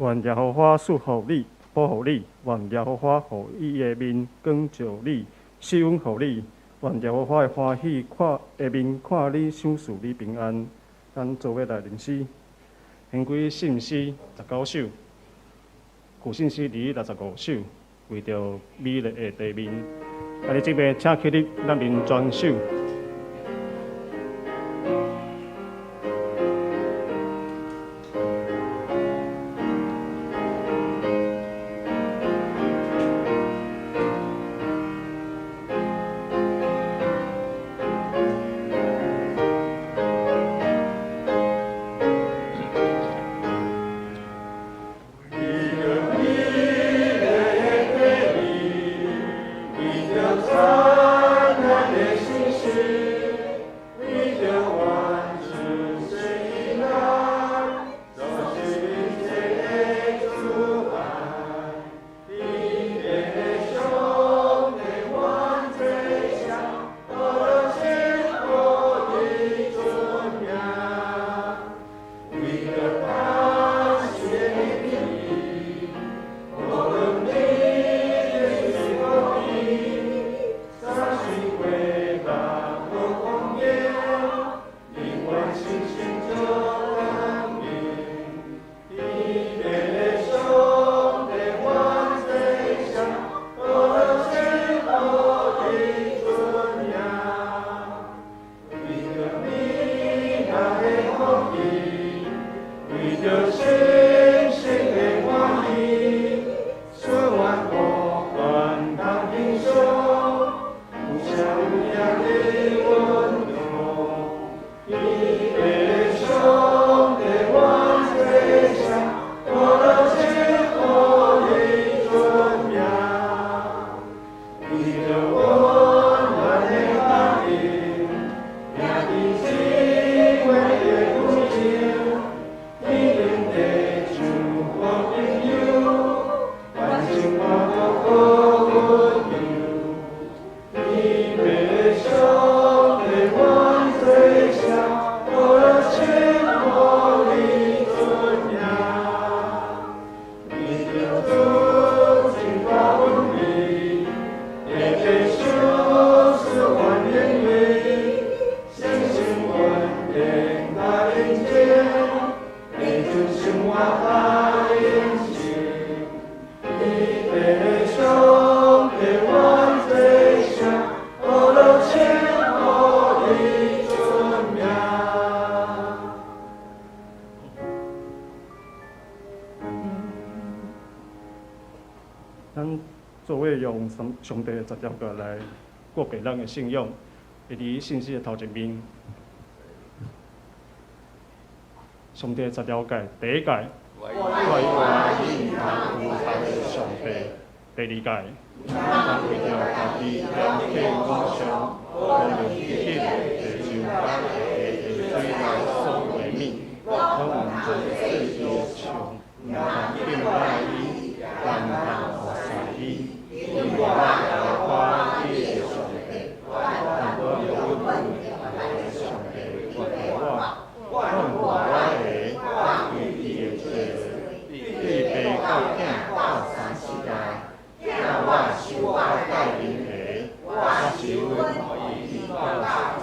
願耶和華賜福你，保護你；願耶和華予伊的面光照你，施恩予你；願耶和華的歡喜看的面看你，賞賜你平安。咱做伙來認詩，回歸信詩19首，舊信詩265首，為著美麗的地面。兄弟姊妹，請起立，咱認全首。咱做伙用上上帝的十條誡來告白咱的信仰，會佇信詩的頭一面。上帝十條誡，第一誡，愛你毋通有別个上帝；第二誡，毋通為著家己聯契偶像，無論起地上甲地下的水內所畫物，攏毋通做伊的像，毋通敬拜伊，也毋通服侍伊，因為我耶和華你的上帝，但無有別个上帝為著我，看顧我的，為伊的罪，對爸到囝到三四代，疼我受我教訓的，我施恩予伊到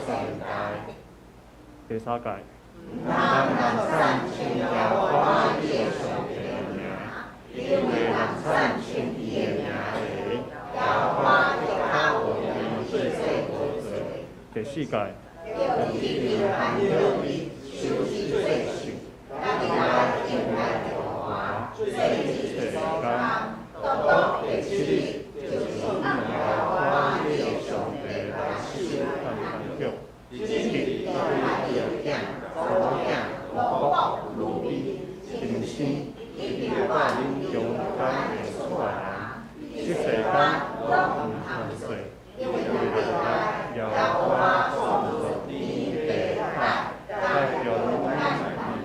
十代。第三誡，毋通濫產稱耶和華你的上帝的名，因為濫產稱伊的名的，耶和華必較予伊做無罪。第四誡，受制做獸，你愛敬愛耶和華，做這工，獨獨第七日，就向耶和華你的上帝來守團團日，這日對伊的囝、查某囝、奴僕、奴婢、親生以及蹛恁中間的厝內人，這世間攏毋通做，因為耶和華創造天地海，佮中阮地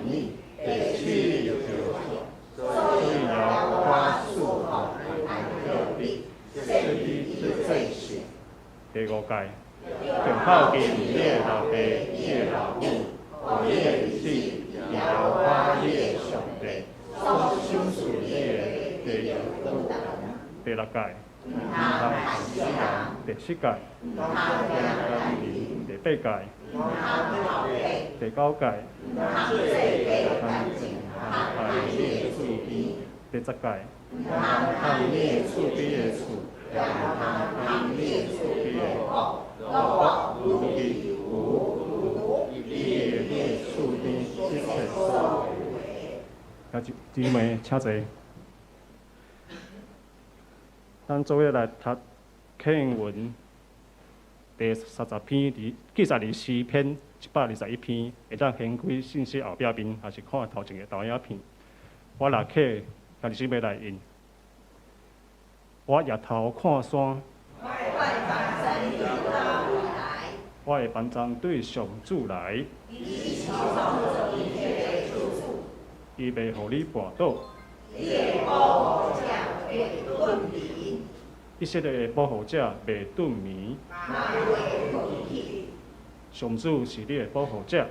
面，第七日就做，所以耶和華賜福予團日，設你做聖。第五誡，著孝敬你的老爸、你的老母，予你的日子，耶和華你的上帝所賞賜予第六誡，毋通害死人。第七誡，毋通姦淫。第八誡，第九誡，毋通陷害你的厝邊。第十誡，毋通趁你的厝邊的厝，也毋通趁你的厝邊的穀、牛、牛，你的厝邊一切所有的。兄弟姊妹，請坐。咱做伙來讀課文第三十篇，佇記載佇詩篇121篇，會當掀開信息後壁面，抑是看頭前的投影片。我來客兄弟姊妹來印。我抬頭看山，我的幫助對上主來。伊袂予你跋倒。以色列的保護者袂頓眠。上主是你的保護者。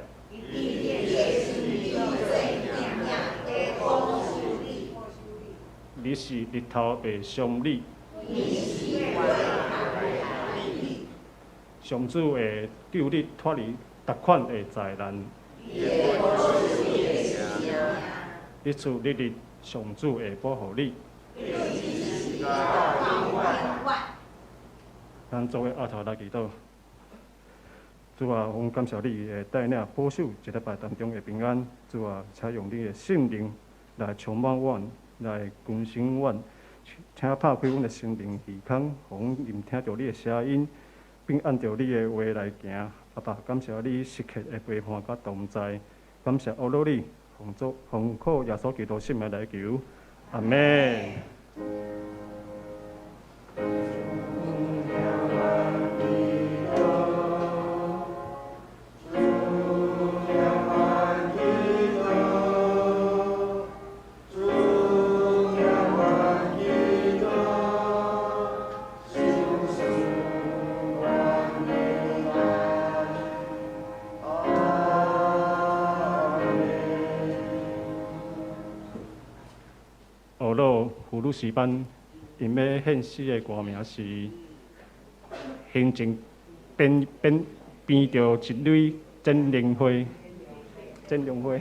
日時日頭袂傷你。上主會救你脫離逐款的災難。日出日入，上主會保護你。咱做伙阿頭來祈禱。主啊，阮感謝你的帶領保守這禮拜當中的平安。主啊，請用你的聖靈來充滿阮，來更新阮，請拍開阮的心靈耳孔，予阮聆聽著你的聲音，並按著你的話來行。阿爸，感謝你時刻的陪伴佮同在，感謝阿羅你，奉主奉靠耶穌基督聖名來求，阿們。俄魯葫蘆詩班，𪜶欲獻詩的歌名是《行前編編編著一蕊真靈花》，真靈花。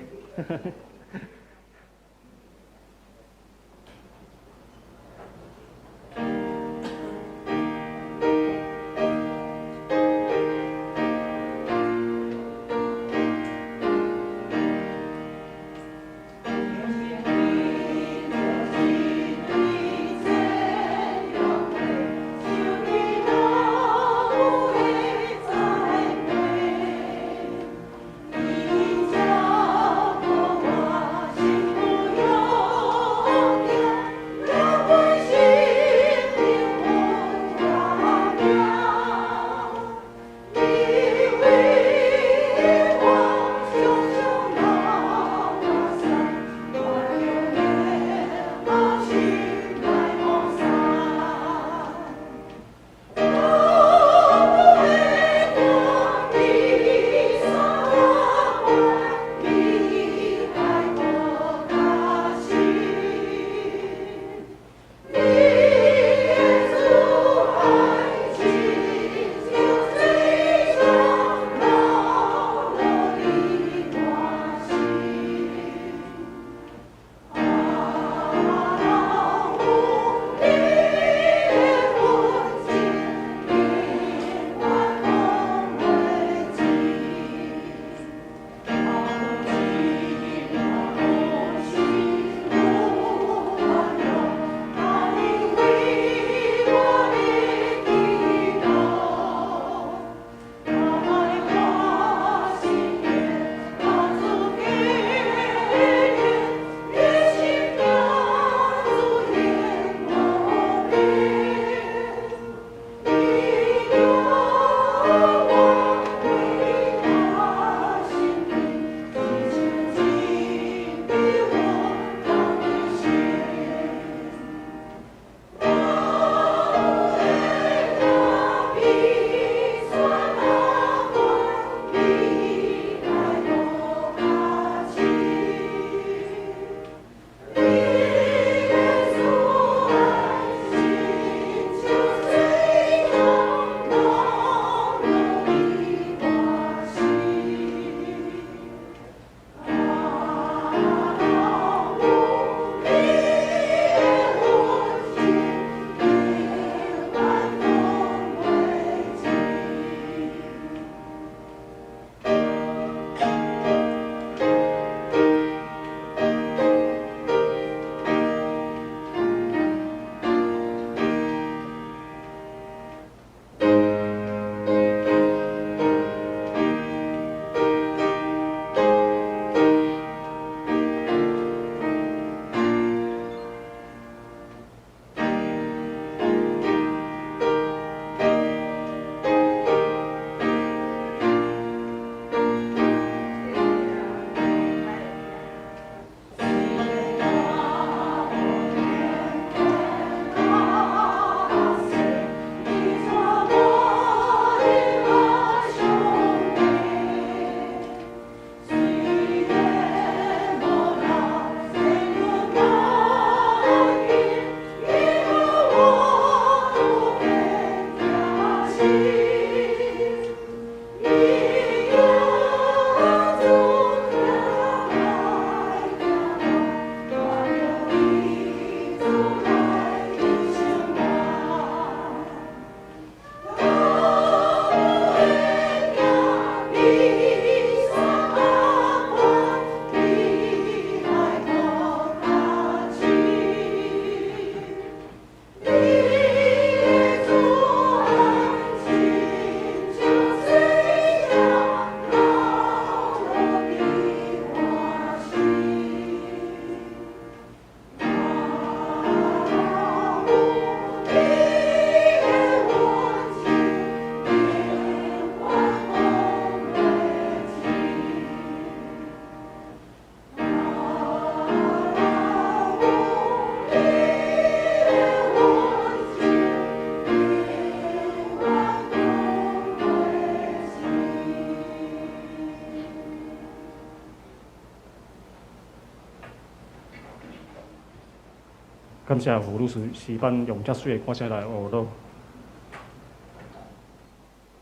感謝胡女士示範用遮媠的歌聲來學咯。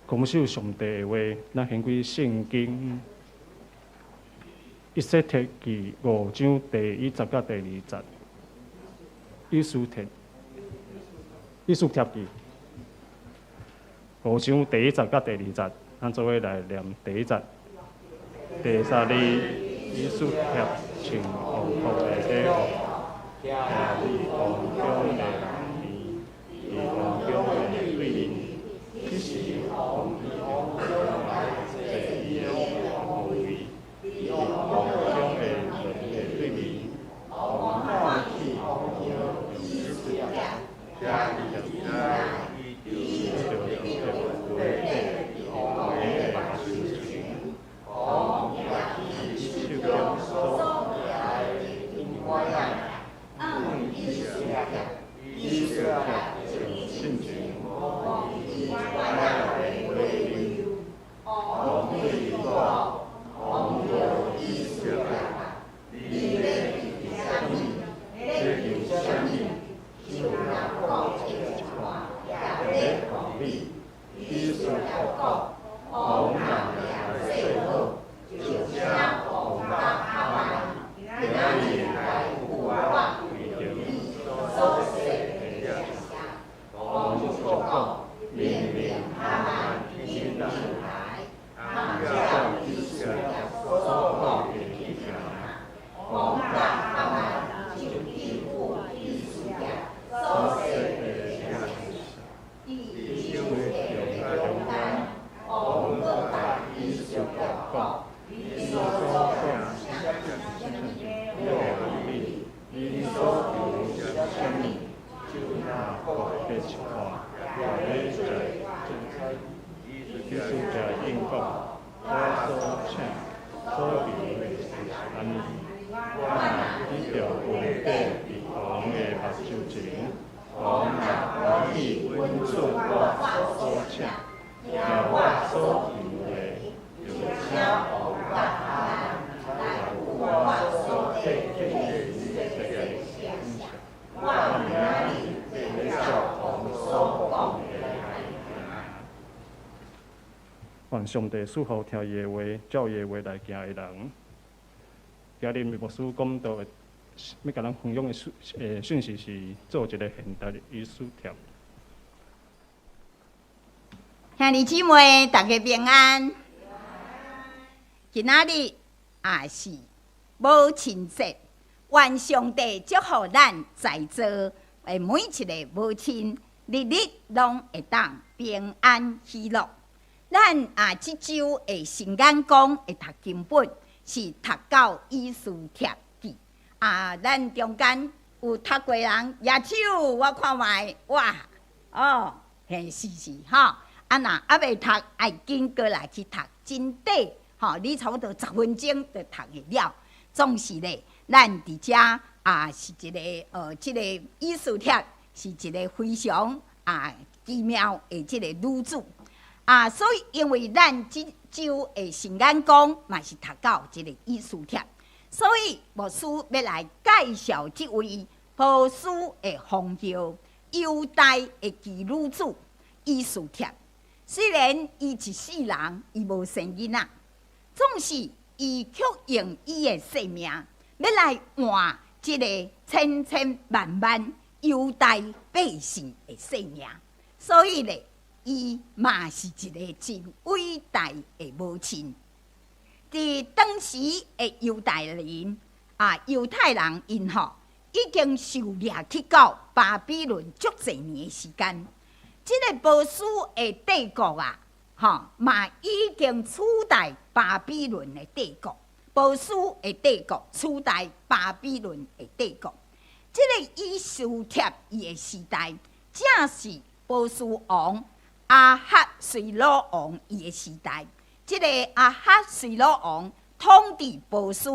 講守上帝的話，咱掀開聖經以斯帖記五章第一節佮第二節。以斯帖記五章第一節佮第二節，咱做伙來念第一節。第三日，以斯帖穿王國的禮服，徛佇王宮的南邊，佇王宮的對面。彼時，王佇王宮內坐伊的王位，佇王宮的門的對面。王看見以斯帖，徛佇內，伊就指著裙底佇王的目睭前。王舉伊手中所提的金杯仔，問以斯帖，以斯帖就進前，予伊杯仔的禮物。王對伊講：王后以斯帖，你欲求啥物？欲求啥物？就若講一半，也欲予你。以斯帖講：王若來說好，就請王佮哈曼今仔日來赴我為著你所設的筵席。王就講：命令哈曼進來，按照以斯帖所講的去行。王佮哈曼就去赴以斯帖所設的筵席。佇酒的中間，王閣共以斯帖講：你所請啥物，欲予你；你所求啥物，就若講一半，也欲在。以斯帖應講：我所請所求的是按呢，我若指著裙底佇王的目睭前，王若歡喜允准我所請，聽我所求的，就請王佮哈曼來赴我所設的這個筵席。我明仔日欲照王所講的來行。願上帝賜福聽伊的話，照伊的話來行的人。今日牧師講道的，欲共咱分享的訊息是做一個現代的以斯帖。兄弟姊妹，大家平安。今仔日也是母親節，願上帝祝福咱在座的每一个母親，日日攏會當平安喜樂。咱啊，這週的聖眼光的讀經本是讀到以斯帖記啊，咱中間有讀過人舉手，我看覓哇哦，嘿是是吼，啊若猶未讀，愛緊閣來去讀，真短吼，你差不多10分鐘就讀會了。總是咧，咱佇遮啊是一个這个以斯帖是一个非常啊奇妙的這个女子。啊，所以因為咱這週的聖眼光嘛是讀到這个以斯帖，所以牧師欲來介紹這位波斯的皇后、猶大的奇女子以斯帖。雖然伊一世人伊無生囡仔，總是伊卻用伊的性命欲來換這个千千萬萬猶大百姓的性命，所以咧，伊嘛是一个真偉大的母親。佇當時的猶大人啊，猶太人𪜶吼已經受掠去到巴比倫足濟年的時間。這个波斯的帝國啊，吼嘛已經取代巴比倫的帝國。波斯的帝國取代巴比倫的帝國。這个以斯帖伊的時代，正是波斯王亞哈隨魯王伊的時代，這个亞哈隨魯王統治波斯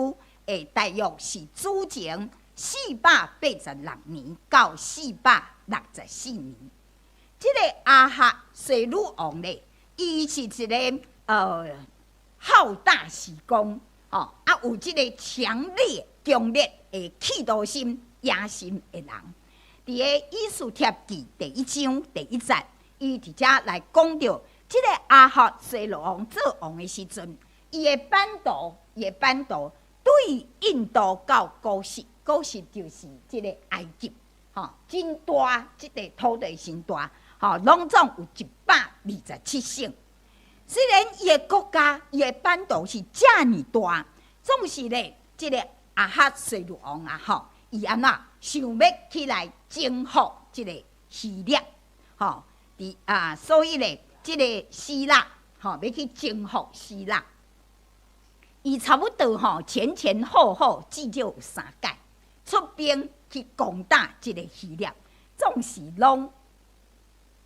的大約是主前486年到464年。這个亞哈隨魯王咧，伊是一个好大喜功，吼啊有這个強烈、強烈的企圖心、野心的人。佇个以斯帖記第一章第一節，伊佇遮來講著，這个亞哈隨魯王做王的時陣，伊的版圖對印度到古實，古實就是這个埃及，吼，真大，這塊土地真大，吼，攏總有127省。雖然伊的國家、伊的版圖是遮爾大，總是咧，這个亞哈隨魯王啊，吼，伊按怎想欲起來征服這个希臘，吼，佇啊，所以咧，這个希臘，吼，欲去征服希臘，伊差不多吼前前後後至少有三擺出兵去攻打這个希臘，總是攏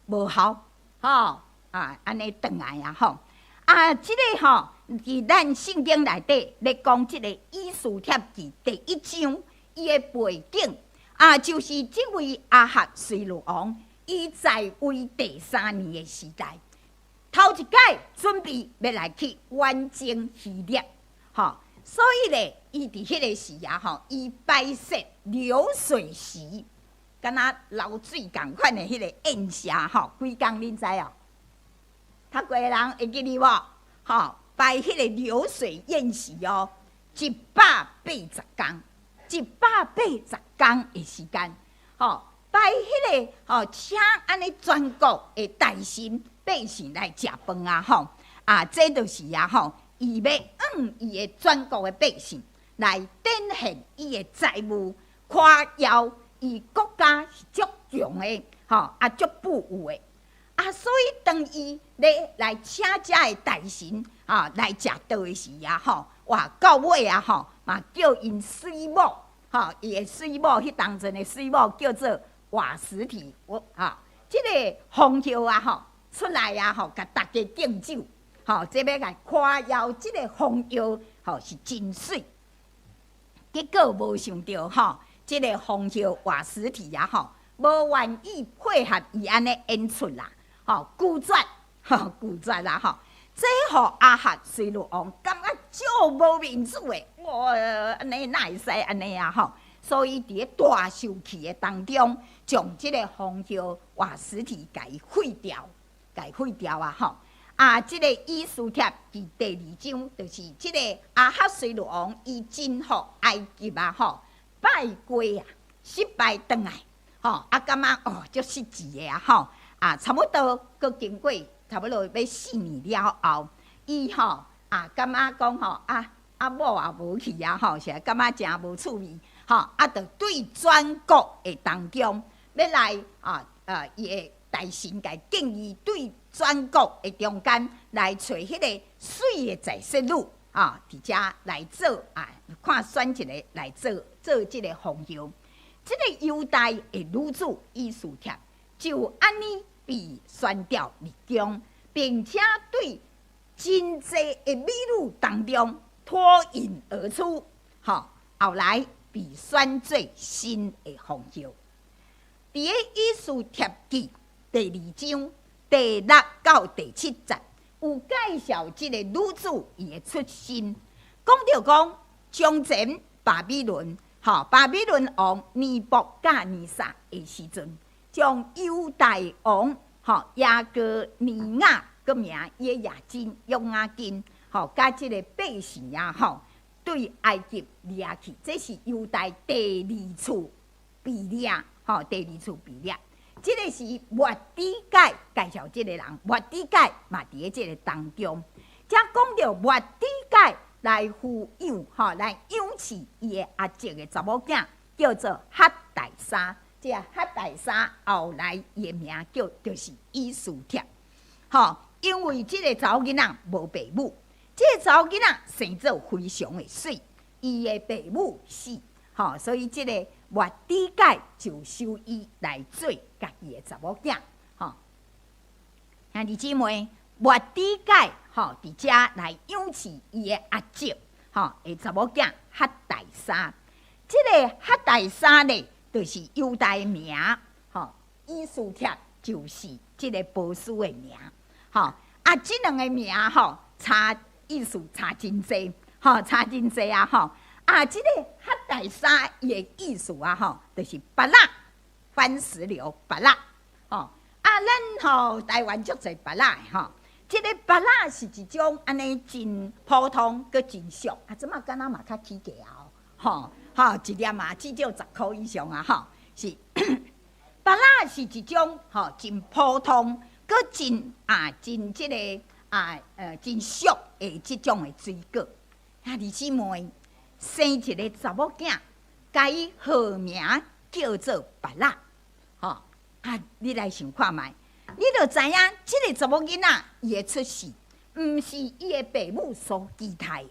無效，吼。啊，按呢轉來啊，吼！啊，這个吼，佇咱聖經內底咧講，這个以斯帖記第一章，伊的背景啊，就是這位亞哈隨魯王，伊在位第三年的時代，頭一擺準備欲來去遠征希臘，吼，所以咧，伊佇彼个時啊，吼，伊擺設流水席，敢若流水仝款的彼個宴席，吼，幾工恁知哦？讀過的人會記得無？吼，擺彼个流水宴席哦，180工，一百八十工的時間，吼，擺彼個吼，請按呢全國的大臣百姓來食飯啊，吼，啊，這就是啊，吼，伊欲向伊的全國的百姓來展現伊的財務，誇耀伊國家是足強的，吼，啊，足富有的。啊，所以當伊咧來請遮的大臣啊來食桌的時啊，吼，哇，到尾啊，吼，嘛叫𪜶媠某，吼，伊的媠某，彼當陣的媠某叫做瓦實提，我哈，這个皇后啊，吼，出來啊，吼，共大家敬酒，吼，這欲共誇耀這个皇后，吼，是真媠。結果無想著，吼，這个皇后瓦實提啊，吼，無願意配合伊按呢演出啦。吼，拒絕，吼，拒絕啦！吼，這予亞哈隨魯王感覺足無面子的，哇，按呢哪會使按呢啊？吼，所以佇咧大受氣的當中，將這个皇后瓦實提共伊廢掉，共伊廢掉啊！吼，啊，這个以斯帖佇第二章，就是這个亞哈隨魯王伊征服埃及啊！吼，敗國啊，失敗轉來，吼，啊，感覺哦，足失志的啊！吼。啊，差不多，閣經過差不多欲4年了後，伊吼啊，感覺講吼啊啊某也無去啊吼，實在感覺誠無趣味吼，啊，就對全國的當中欲來啊啊，伊的大臣共建議對全國的中間來揣彼个媠的在室女啊，佇遮來做啊，看選一个來做做這个皇后。這个猶大的女子以斯帖就按呢被選召入宮，並且對真濟的美女當中脫穎而出，吼，後來被選做新的皇后。佇个以斯帖記第二章第六到第七節，有介紹這个女子伊的出身，講著講從前巴比倫，吼，巴比倫王尼布甲尼撒的時陣，將猶大王吼耶哥尼雅，閣名約雅斤、約雅斤，吼，佮這个百姓啊，吼，對埃及掠去，這是猶大第二次被掠，吼，第二次被掠。這个是末底改介紹這个人，末底改嘛佇咧這个當中，才講著末底改來撫養，吼，來養飼伊的阿叔的查某囝，叫做哈大沙。這哈大沙後來伊的名叫就是以斯帖，吼，因為這个查某囡仔無爸母，這个查某囡仔生做非常的媠，伊的爸母死，吼，所以這个末底改就收伊來做家己的查某囝，吼。兄弟姊妹，末底改吼佇遮來養飼伊的阿叔，吼的查某囝哈大沙，這个哈大沙呢，就是猶大名，吼，以斯帖就是這个波斯的名，吼，啊，這兩个名吼差意思差真濟，吼，差真濟啊，吼，啊，這个哈大沙伊的意思啊，吼，就是菝仔，番石榴、芭樂，吼啊，咱吼台灣足濟芭樂的吼。這个芭樂是一種按呢真普通，閣真俗，啊，這馬敢若嘛較起價哦，吼吼，一粒嘛至少10箍以上啊，吼，是芭樂是一種吼真普通，閣真啊真這个啊真俗的這種的水果。兄弟姊妹，生一个查某囝，共伊號名叫做芭樂，吼啊，你來想看覓？你就知影，這個查某囡仔伊的出世，毋是伊的爸母所期待的，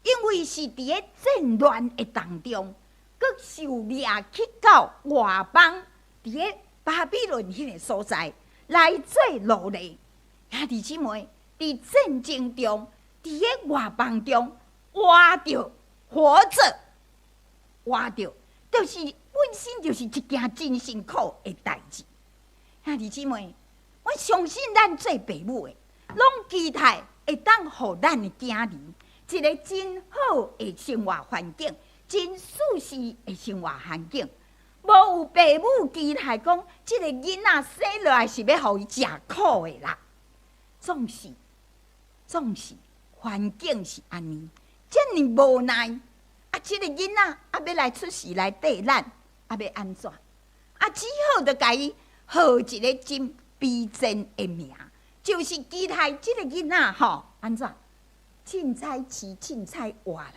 因為是佇咧戰亂的當中，閣受掠去到外邦，佇咧巴比倫彼个所在來做奴隸。兄弟姊妹，佇戰爭中，佇咧外邦中活著活著活著，就是本身就是一件真辛苦的代誌。兄弟姊妹，我相信咱做爸母的，攏期待會當予咱的囝兒一个真好的生活環境，真舒適的生活環境。無有爸母期待講，這个囡仔生落來是欲予伊食苦的啦。總是環境是按呢，遮爾無奈。啊，這个囡仔啊，欲來出世來綴咱，啊，欲按怎？啊，只好就共伊號一个真卑賤的名，就是期待這个囡仔吼，按怎？凊彩飼，凊彩活啦，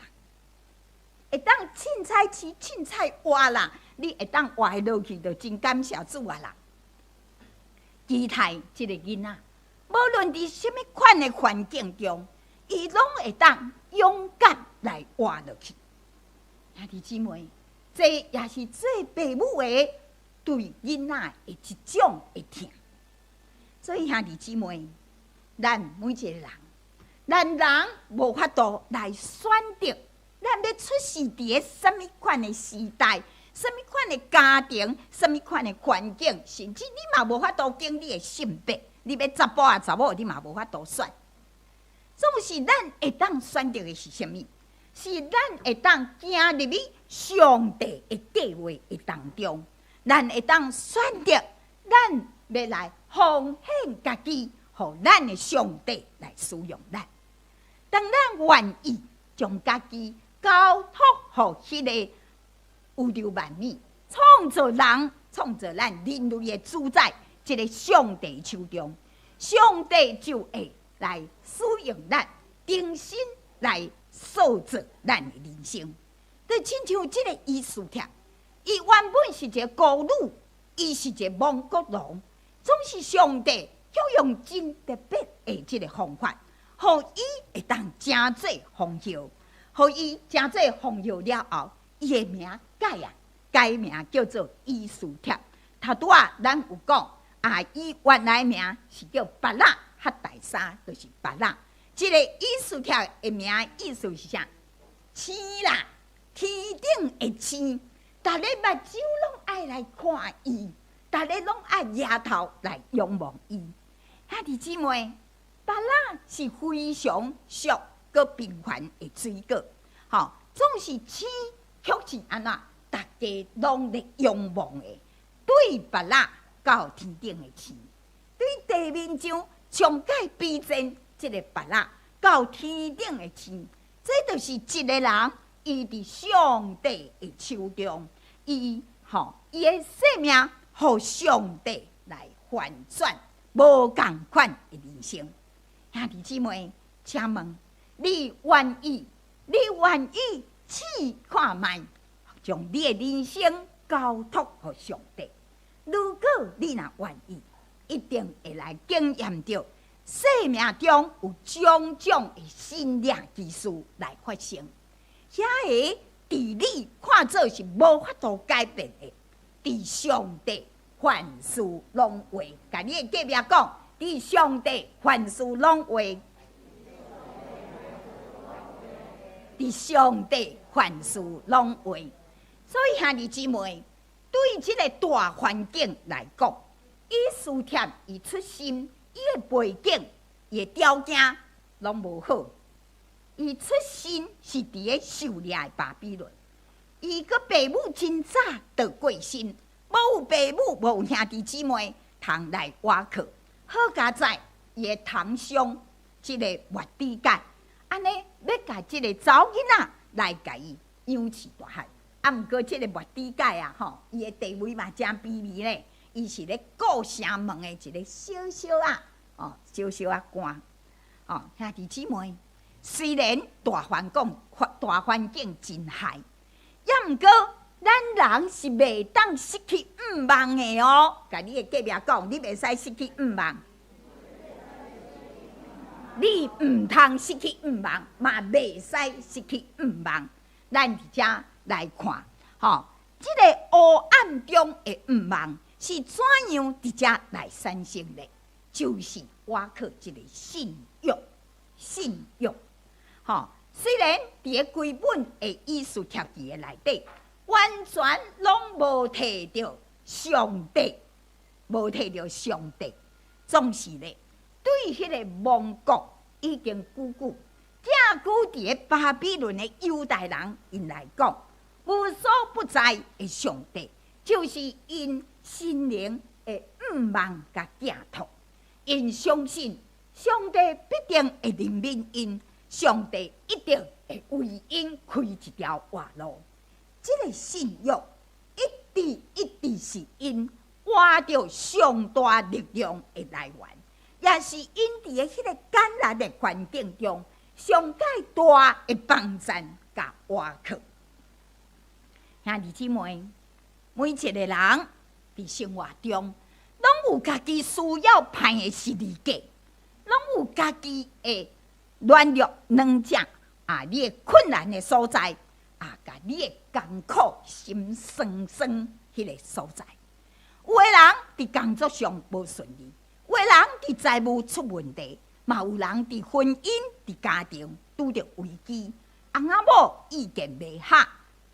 會當凊彩飼，凊彩活啦，你會當活會落去，就真感謝主啊啦。期待這个囡仔，無論佇啥物款的環境中，伊攏會當勇敢來活落去。兄弟姊妹，這也是做爸母的對囡仔的一種的疼。所以兄弟姊妹，咱每一个人，咱人無法度來選擇，咱欲出世佇咧啥物款的時代，啥物款的家庭，啥物款的環境，甚至你嘛無法度揀你的性別，你欲查埔抑查某，你嘛無法度選。總是咱會當選擇的是啥物？是咱會當行入去上帝的計劃的當中，咱會當選擇，咱欲來奉獻家己，予咱的上帝來使用咱。當咱願意將家己交託予彼个宇宙萬物創造人、創造咱人類的主宰，這个上帝手中，上帝就會來使用咱，重新來塑造咱的人生。就親像這个以斯帖，伊原本是一个孤女，伊是一个亡國奴，總是上帝卻用真特別的這个方法，予伊會當成做皇后，予伊成做皇后了後，伊的名改啊，改名叫做以斯帖。頭拄仔咱有講啊，伊原來名是叫巴拉哈大沙，就是巴拉。這个以斯帖的名意思是啥？星啦，天頂的星，逐个目睭攏愛來看伊，逐个攏愛額頭來仰望伊。兄弟姊妹，芭樂是非常俗閣平凡的水果，吼，總是星，卻是按怎？逐家攏咧仰望的，對芭樂到天頂的星，對地面上上蓋卑賤這个芭樂到天頂的星，這就是一个人伊佇上帝的手中，伊吼伊的生命，予上帝來翻轉無仝款的人生。兄弟姊妹，請問你願意？你願意試看覓，將你的人生交託予上帝？如果你若願意，一定會來經驗著生命中有種種的神蹟奇事來發生。遐个佇你看做是無法度改變的，佇上帝凡事攏會。共你的隔壁講，佇上帝凡事攏會。佇上帝凡事攏會。所以兄弟姊妹，對這个大環境來講，以斯帖伊出身，伊的背景、伊的條件攏無好。伊出身是佇咧受掠的巴比倫，伊閣爸母真早就過身，無有爸母，無有兄弟姊妹通來倚靠。好佳哉，伊的堂兄這個末底改，按呢欲共這个查某囡仔來共伊養飼大漢。啊，毋過這个末底改啊，吼，伊的地位嘛誠卑微咧，伊是咧顧城門的一个小小仔，哦，小小仔官。哦，兄弟姊妹，雖然大環境真害，抑毋過咱人是袂當失去向望的哦。共你的隔壁講，你袂使失去向望，你毋通失去向望，嘛袂使失去向望。咱佇遮來看，吼，這个黑暗中的向望是怎樣佇遮來產生的？就是倚靠這个信仰，信仰，吼。雖然佇个規本的以斯帖記的內底，完全攏無提著上帝，無提著上帝，總是咧對彼个亡國已經久久寄居佇个巴比倫的猶大人𪜶來講，無所不在的上帝，就是𪜶心靈的向望佮寄託。𪜶相信上帝必定會憐憫𪜶，上帝一定會為𪜶開一條活路。這个信仰一直一直是𪜶活著上大力量的來源，也是𪜶佇个彼个艱難的環境中上蓋大的幫贊佮倚靠。兄弟姊妹，每一个人佇生活中，攏有家己需要攀的十字架，攏有家己的軟弱軟弱啊！你的困難的所在啊，共你的艱苦心酸酸彼个所在。有的人佇工作上無順利，有的人佇財務出問題，嘛有人佇婚姻、佇家庭拄著危機，翁仔某意見袂合，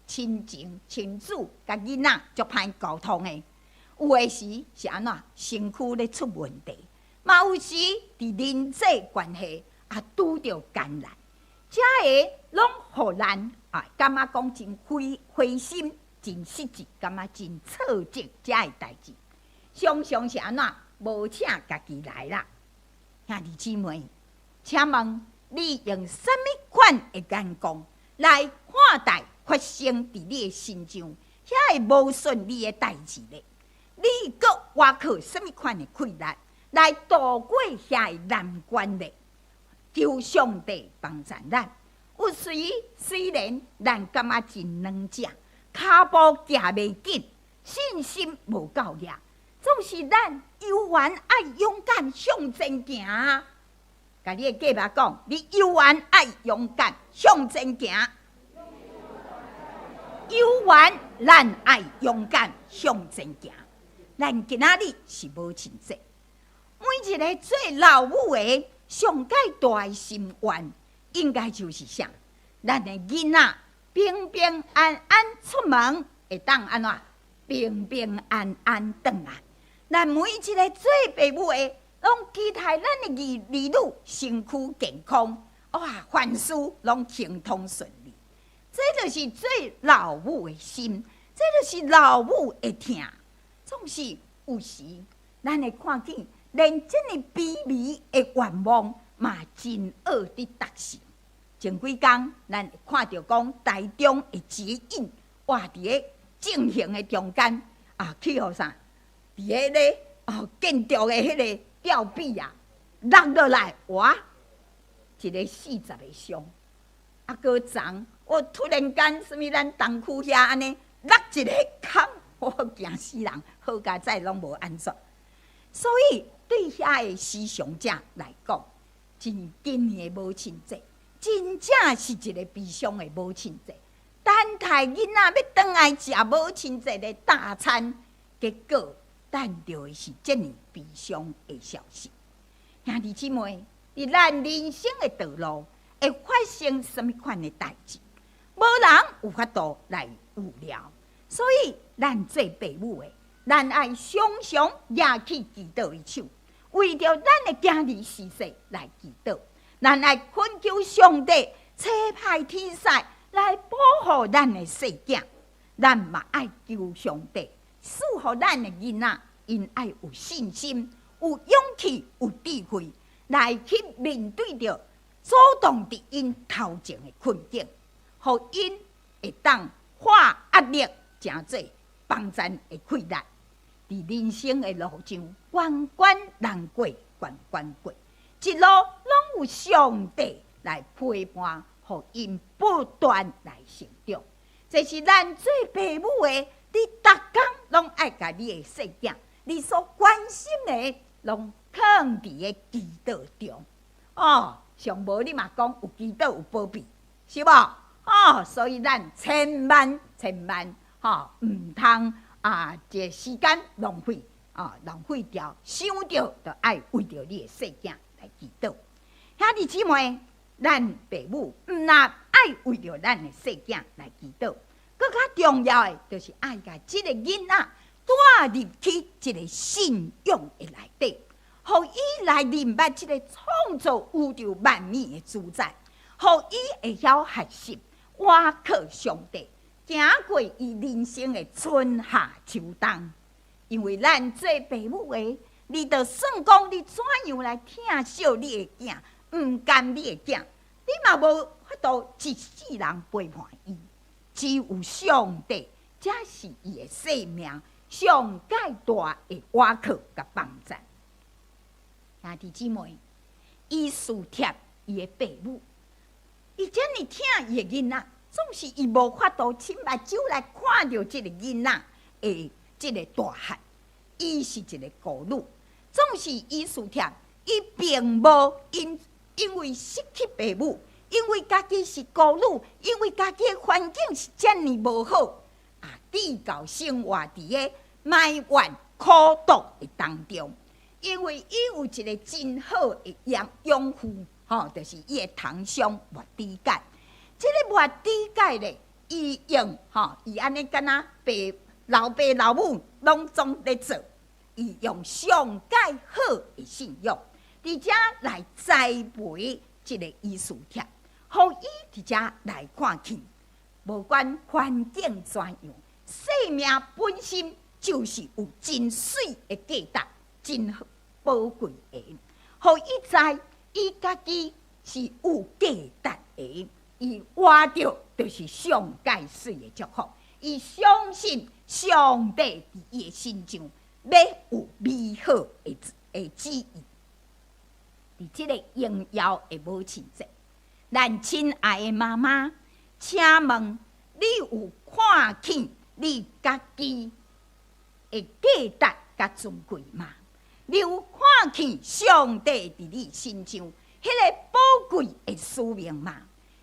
親情、親子佮囡仔足歹溝通的。有的時是按怎身軀咧出問題，嘛有時佇人際關係也拄著艱難，這个攏予咱啊感覺講真灰灰心、真失志，感覺真挫折，這个代誌，常常是按怎無請家己來啦。兄弟姊妹，請問你用啥物款的眼光來看待發生佇你的身上遐个無順利的代誌咧？你閣倚靠啥物款的氣力來渡過遐个難關咧？求上帝幫助咱。有時雖然咱感覺真軟弱，跤步行袂緊，信心無夠力，總是咱猶原愛勇敢向前行。共你的隔壁講，你猶原愛勇敢向前行。猶原咱愛勇敢向前行。咱今仔日是母親節，每一个做老母的上蓋大的心願，應該就是啥？咱的囡仔平平安安出門，會當按怎平平安安轉來。咱每一个做爸母的，攏期待咱的兒女身軀健康，哇，凡事攏亨通順利。這就是做老母的心，這就是老母的疼。總是有時，咱會看見連這麼卑微的願望嘛，真惡佇達成。前幾工，咱會看著講台中的捷運，哇，佇咧進行的中間啊，去予啥？佇彼个哦建築的彼个吊臂啊，落落來，哇，一个40個傷，啊，閣昨，我突然間，啥物咱東區遐按呢落一个空。我驚死人，好佳哉攏無按怎。所以對遐个死傷者來講，真今年的母親節，真正是一个悲傷的母親節。等待囡仔欲轉來食母親節的大餐，結果等著的是這爾悲傷的消息。兄弟姊妹，佇咱人生的道路會發生啥物款的代誌，無人有法度來預料。所以，咱做爸母的，咱愛常常舉起祈禱的手，為著咱的囝兒時勢來祈禱。咱愛懇求上帝差派天使來保護咱的細囝。咱嘛愛求上帝賜予咱的囡仔，𪜶愛有信心、有勇氣、有智慧，來去面對著阻擋佇𪜶頭前的困境，予𪜶會當化壓力成做幫贊的氣力。佇人生的路上，關關難過，關關過，一路攏有上帝來陪伴，予𪜶不斷來成長。這是咱做爸母的，你逐工攏愛共你的細囝，你所關心的，攏囥佇个祈禱中。哦，上無你嘛講有祈禱有保庇，是無？哦，所以咱千萬千萬吼，毋通啊，這個時間浪費啊，浪費掉，想著就愛為著你的細囝來祈禱。兄弟姊妹，咱爸母毋若愛為著咱的細囝來祈禱，閣較重要的，就是愛共這个囡仔帶入去一个信仰的內底，予伊來認捌這个創造宇宙萬物的主宰，予伊會曉學習倚靠上帝，行過伊人生的春夏秋冬。因為咱做爸母的，你著算講你怎樣來疼惜你的囝，毋甘你的囝，你嘛無法度一世人陪伴伊，只有上帝才是伊的生命上蓋大的倚靠佮幫贊。兄弟姊妹，以斯帖伊的爸母，伊遮爾疼伊的囡仔，總是伊無法度親目睭來看著這个囡仔的這个大漢。伊是一个孤女，總是以斯帖，伊並無因為失去爸母，因為家己是孤女，因為家己的環境是遮爾無好，啊，至到生活佇个埋怨苦毒的當中。因為伊有一个真好的養養父，吼，就是伊的堂兄末底改。這个末底改咧，伊用吼，伊按呢敢若爸老爸老母攏總咧做，伊用上蓋好的信仰，佇遮來栽培這个以斯帖，予伊佇遮來看見，無管環境怎樣，生命本身就是有真媠的價值，真寶貴的，予伊知伊家己是有價值的，伊活著就是上蓋媠的祝福，伊相信上帝佇伊的身上欲有美好的旨意。佇這个榮耀的母親節，咱親愛的媽媽，請問你有看見你家己的價值佮尊貴嗎？你有看見上帝佇你身上彼个寶貴的使命嗎？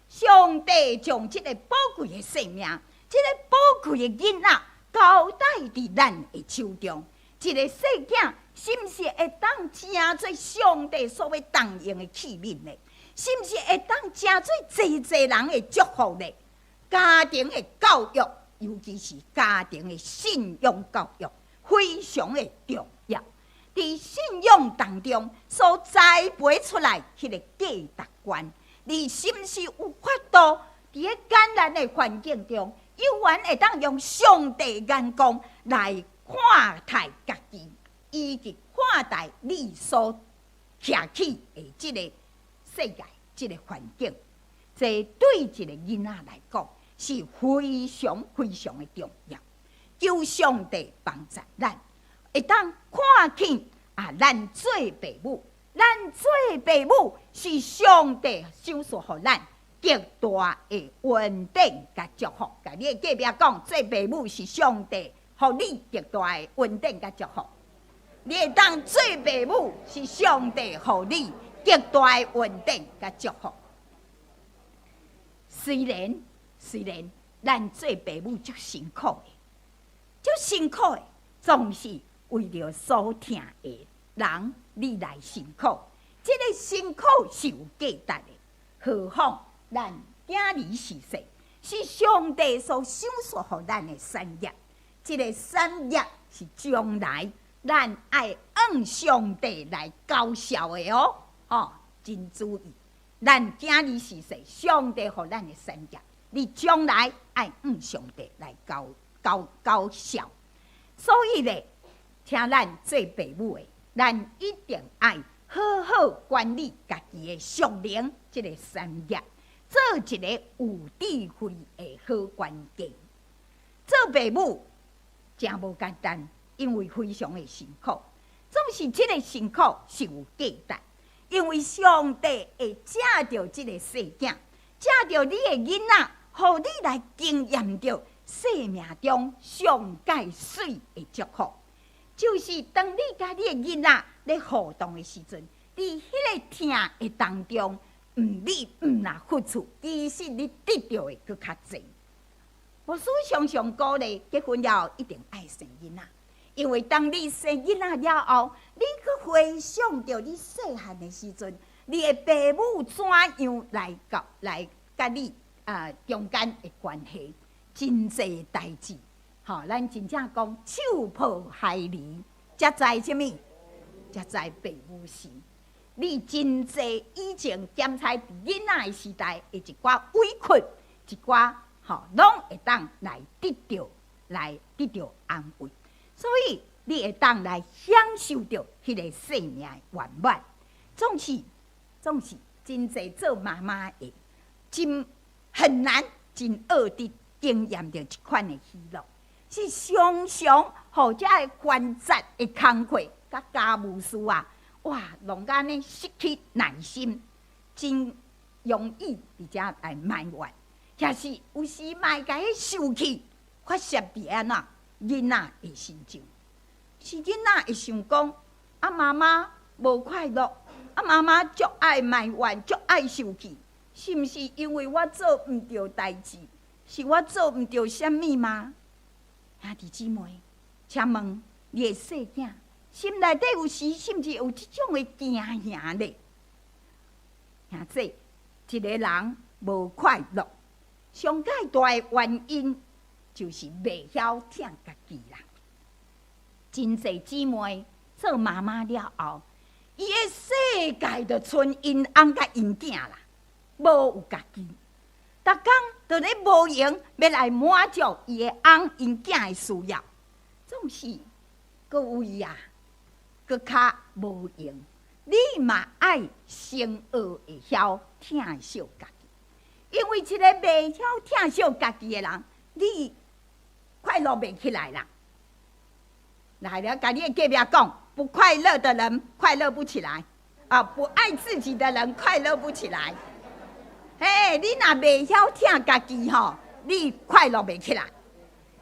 上帝將這个寶貴的生命，這个寶貴的囡仔交代佇咱的手中，一个細囝是毋是會當成做上帝所欲動用的器皿呢？是毋是會當成做濟濟人的祝福呢？家庭的教育，尤其是家庭的信仰教育，非常的重要。佇信仰當中所栽培出來彼個價值觀，你是毋是有法度佇个艱難的環境中，猶原會當用上帝眼光來看待家己，以及看待你所徛起的這个世界、這个環境？這對一个囡仔來講是非常非常的重要。求上帝幫助咱，會當看見啊，咱做爸母，咱做爸母是上帝賞賜予咱極大的恩典佮祝福。共你的隔壁講，做爸母是上帝予你極大的恩典佮祝福。你會當做爸母是上帝予你極大的恩典佮祝福。雖然咱做爸母足辛苦的，足辛苦的，總是為著所疼的人，你來辛苦。這个辛苦是有價值的。何況咱囝兒是誰？是上帝所賞賜予咱的產業。這个產業是將來咱愛向上帝來交數的哦。吼，真注意，咱囝兒是誰？上帝予咱的產業，你將來愛向上帝來交數。所以咧，請咱做爸母的，咱一定愛好好管理家己的屬靈這個產業，做一个有智慧的好管家。做爸母誠無簡單，因為非常的辛苦。總是這个辛苦是有價值，因為上帝會藉著這个細囝，藉著你的囡仔，予你來經驗著生命中上蓋媠的祝福。就是當你佮你的囡仔咧互動的時陣，佇彼个疼的當中，毋你毋若付出，其實你得著的閣較濟。牧師常常鼓勵結婚了後一定愛生囡仔，因為當你生囡仔了後，你去回想著你細漢的時陣，你的爸母怎樣來佮來佮你啊中間的關係，真濟代誌。吼，咱真正講手抱孩兒，才知啥物？才知爸母心。你真濟以前檢查佇囡仔的時代的一寡委屈，一寡吼，攏會當來得著，來得著安慰。所以你會當來享受著彼个生命的圓滿。總是真濟做媽媽的，真很難真學佇經驗著這款的喜樂，是常常予這个繁雜的工課佮家務事啊，哇，弄甲按呢失去耐心，真容易佇遮來埋怨，也是有時嘛會共彼受氣發洩佇按怎囡仔的身上，是囡仔會想講啊，媽媽無快樂，啊，媽媽足愛埋怨，足愛受氣，是毋是因為我做毋著代誌？是我做毋著啥物嗎？兄弟姊妹，請問你的細囝心內底有時甚至有這種的驚嚇咧？兄弟，一個人無快樂，上蓋大的原因就是袂曉疼家己啦。真濟姊妹做媽媽了後，伊的世界就賰𪜶翁佮𪜶囝啦，無有家己。逐工就咧無閒欲來滿足伊的翁𪜶囝的需要，總是閣有啊，閣較無閒。你嘛愛先學會曉疼惜家己，因為一个袂曉疼惜家己的人，你快樂袂起來啦。來了，共你的隔壁講，不快樂的人快樂不起來，啊，不愛自己的人快樂不起來。嘿，你若袂曉疼家己吼，你快樂袂起來。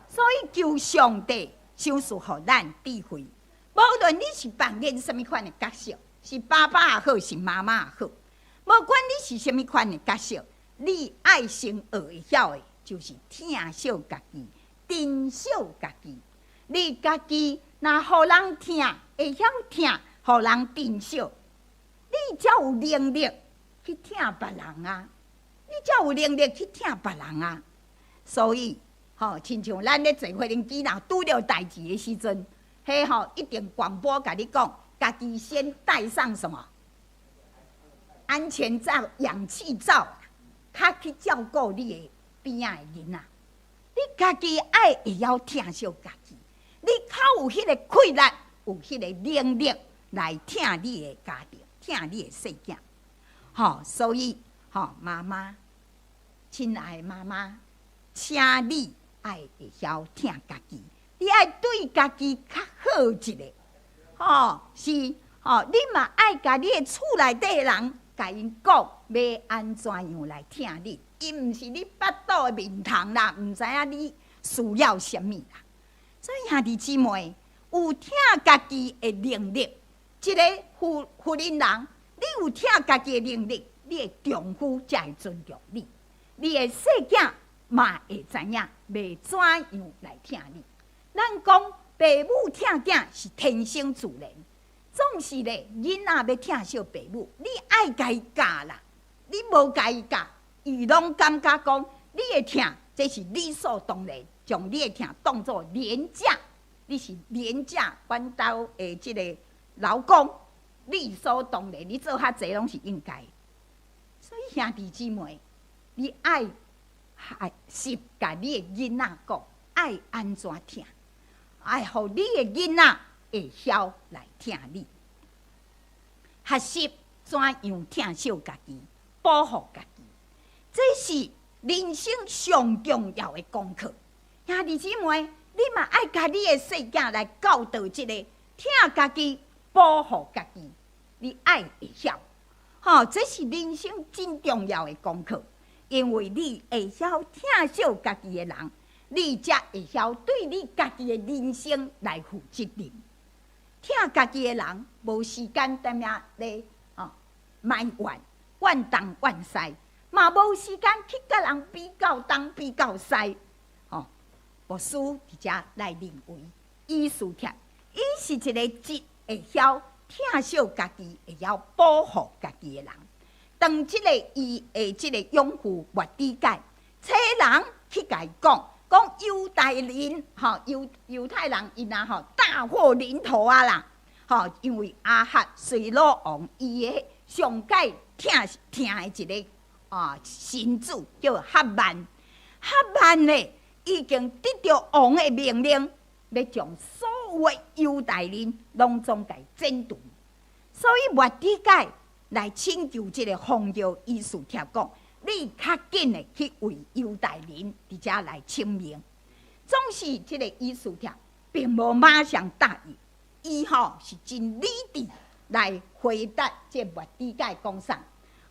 所以求上帝賞賜予咱智慧，無論你是扮演啥物款的角色，是爸爸也好，是媽媽也好，無管你是啥物款的角色，你愛先學會曉的，就是疼惜家己，珍惜家己。你家己若予人疼，會曉疼，予人珍惜，你才有能力去疼別人啊！你才有能力去疼別人啊！所以，吼，親像咱咧坐飛行機，若拄著代誌的時陣，彼吼一定廣播共你講，家己先戴上什麼安全罩、氧氣罩，較去照顧你的邊仔的囡仔。你家己愛會曉疼惜家己，你較有彼个氣力，有彼个能力來疼你的家庭，疼你的細囝。吼，所以，吼，媽媽，親愛的媽媽，請你愛會曉疼家己，你愛對家己較好一下，吼，是，吼，你嘛愛共你的厝內底的人，共𪜶講欲按怎樣來疼你，伊毋是你腹肚的面蟲啦，毋知影你需要啥物啦。所以兄弟姊妹，有疼家己的能力，一个婦人人，你有疼家己的能力，你的丈夫才會尊重你，你的細囝嘛會知影欲怎樣來疼你。咱講爸母疼囝是天生自然，總是咧囡仔欲疼惜爸母，你愛共伊教啦，你無共伊教，伊攏感覺講你的疼，這是理所當然，將你的疼當做廉價，你是廉價阮兜的這个勞工，理所當然，你做較濟攏是應該。所以兄弟姊妹，你愛學習共你的囡仔講，愛按怎疼。愛予你的囡仔會曉來疼你，學習怎樣疼惜家己，保護家己，這是人生上重要的功課。兄弟姊妹，你嘛愛共你的細囝來教導這个疼家己、保護家己，你愛會曉，吼，這是人生真重要的功課。因為你會曉疼惜家己的人，你才會曉對你家己的人生來負責任。疼家己的人，無時間踮遐咧吼埋怨、怨東怨西，嘛無時間去佮人比較東比較西。吼，牧師佇遮來認為，以斯帖，伊是一个真會曉疼惜家己、會曉保護家己的人。當這个伊的這个養父末底改，差人去共伊講，講猶大人吼，猶太人𪜶啊吼，大禍臨頭啊啦！吼，因為亞哈隨魯王伊的上蓋疼疼的一个啊臣子叫哈曼，哈曼咧已經得著王的命令，欲將所有的猶大人攏總共剪除，所以末底改來請求這个王后以斯帖講：你較緊的去為猶大人佇遮來請命。總是這个以斯帖並無馬上答應，伊吼是真理智來回答這末底改講啥？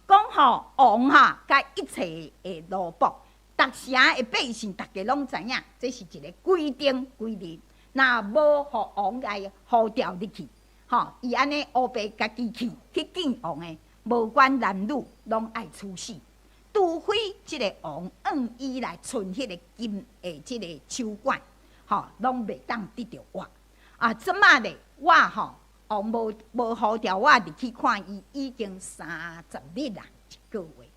講吼王哈佮一切的奴僕，逐城的百姓，逐家攏知影，這是一个規定規律。若無予王來呼召入去，吼，伊按呢烏白家己去去見王的，無管男女，攏愛處死。除非這个王按伊來伸彼个金的這个手管，吼，攏袂當得著活。啊，這馬咧，我吼王無呼召我入去看伊，已經30日啦，一个月。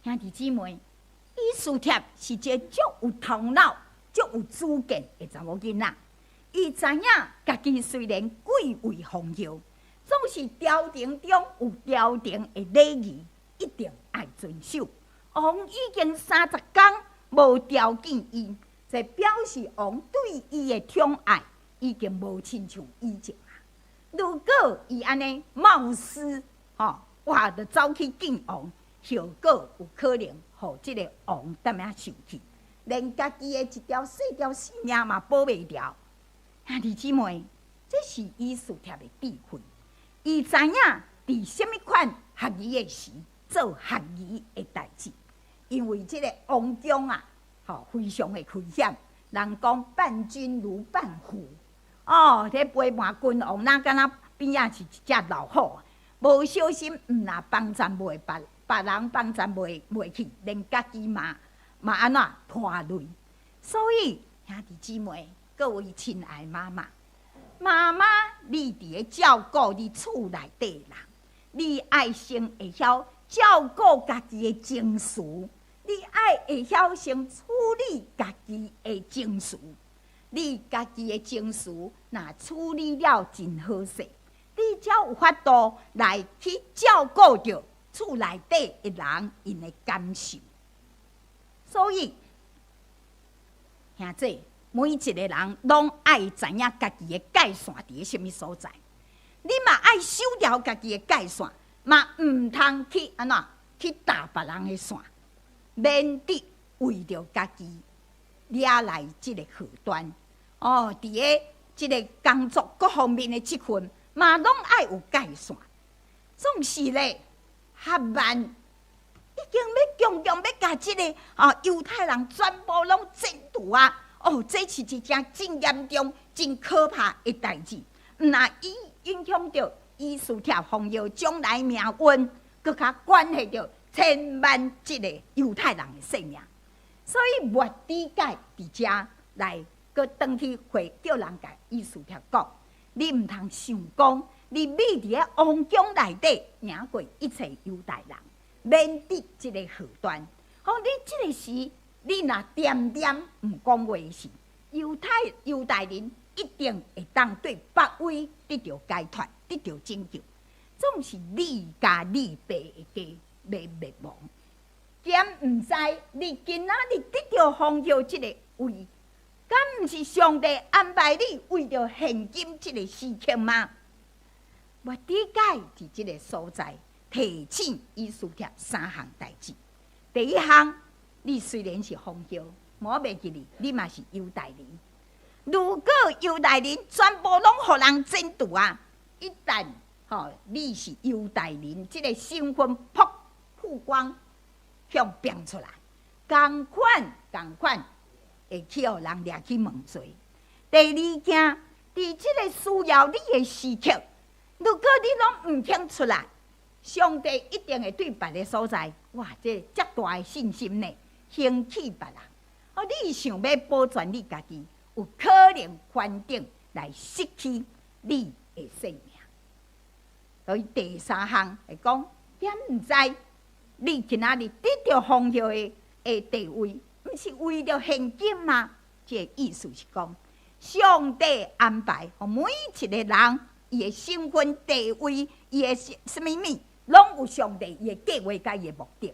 兄弟姊妹，以斯帖是一个足有頭腦、足有主見的查某囡仔。伊知影家己雖然貴為皇后，總是朝廷中有朝廷的禮儀，一定愛遵守。王已經30工無召見伊，這表示王對伊的寵愛已經無親像以前啊。如果伊按呢冒失，吼，哇，就走去見王，後果有可能予這个王踮遐生氣，連家己的一條細條性命嘛保袂牢。兄弟姊妹，這是以斯帖的智慧。伊知影佇啥物款合宜的時做合宜的代誌，因為這个王宮啊，吼，非常的危險。人講伴君如伴虎，哦，這陪伴君王，若敢若邊仔是一隻老虎，無小心，毋若幫贊袂別別人幫贊袂袂去，連家己嘛嘛按怎拖累。所以兄弟姊妹，各位親愛媽媽，媽媽，你佇咧照顧你厝內底人，你愛先會曉照顧家己的情緒，你愛會曉先處理家己的情緒。你家己的情緒若處理了真好勢，你才有法度來去照顧著厝內底的人𪜶的感受。所以，兄弟，每一个人攏愛知影家己的界線佇咧啥物所在。你嘛愛守牢家己的界線，嘛毋通去按怎去踏別人的線，免得為著家己惹來這个禍端。哦，佇咧這个工作各方面的職分，嘛攏愛有界線。總是咧，哈曼已經欲強強欲共這个啊猶太人全部攏剪除啊！哦，這是一件真嚴重、真可怕的代誌。毋若伊影響著以斯帖皇后將來命運，閣較關係著千萬這个猶太人的性命。所以末底改佇遮來，閣轉去回叫人共以斯帖講：你毋通想講，你覕佇咧王宮內底贏過一切猶大人，免得這个禍端。講你這个時，你若恬恬毋講話時，猶大人一定會當對別位得著解脫，得著拯救。總是你共你爸的家欲滅亡，兼毋知你今仔日得著皇后這个位，敢毋是上帝安排你為著現今這个時刻嗎？末底改佇這个所在提醒以斯帖三項代誌。第一項，你雖然是皇后，我袂記你，你嘛是猶大人。如果猶大人全部攏予人剪除啊，一旦吼你是猶大人，這个身份曝光向變出來，仝款仝款會去予人掠去問罪。第二件，佇這个需要你的時刻，如果你攏毋肯出來，上帝一定會對別个所在，哇！這遮大的信心呢，興起別人。哦，你想欲保全你家己，有可能環境來失去你的性命。所以第三項會講，敢毋知你今仔日得著皇后的地位，毋是為著現今嗎？這个意思是講，上帝安排予每一个人，伊的身份地位，伊的啥物物，攏有上帝伊的計劃佮伊的目的。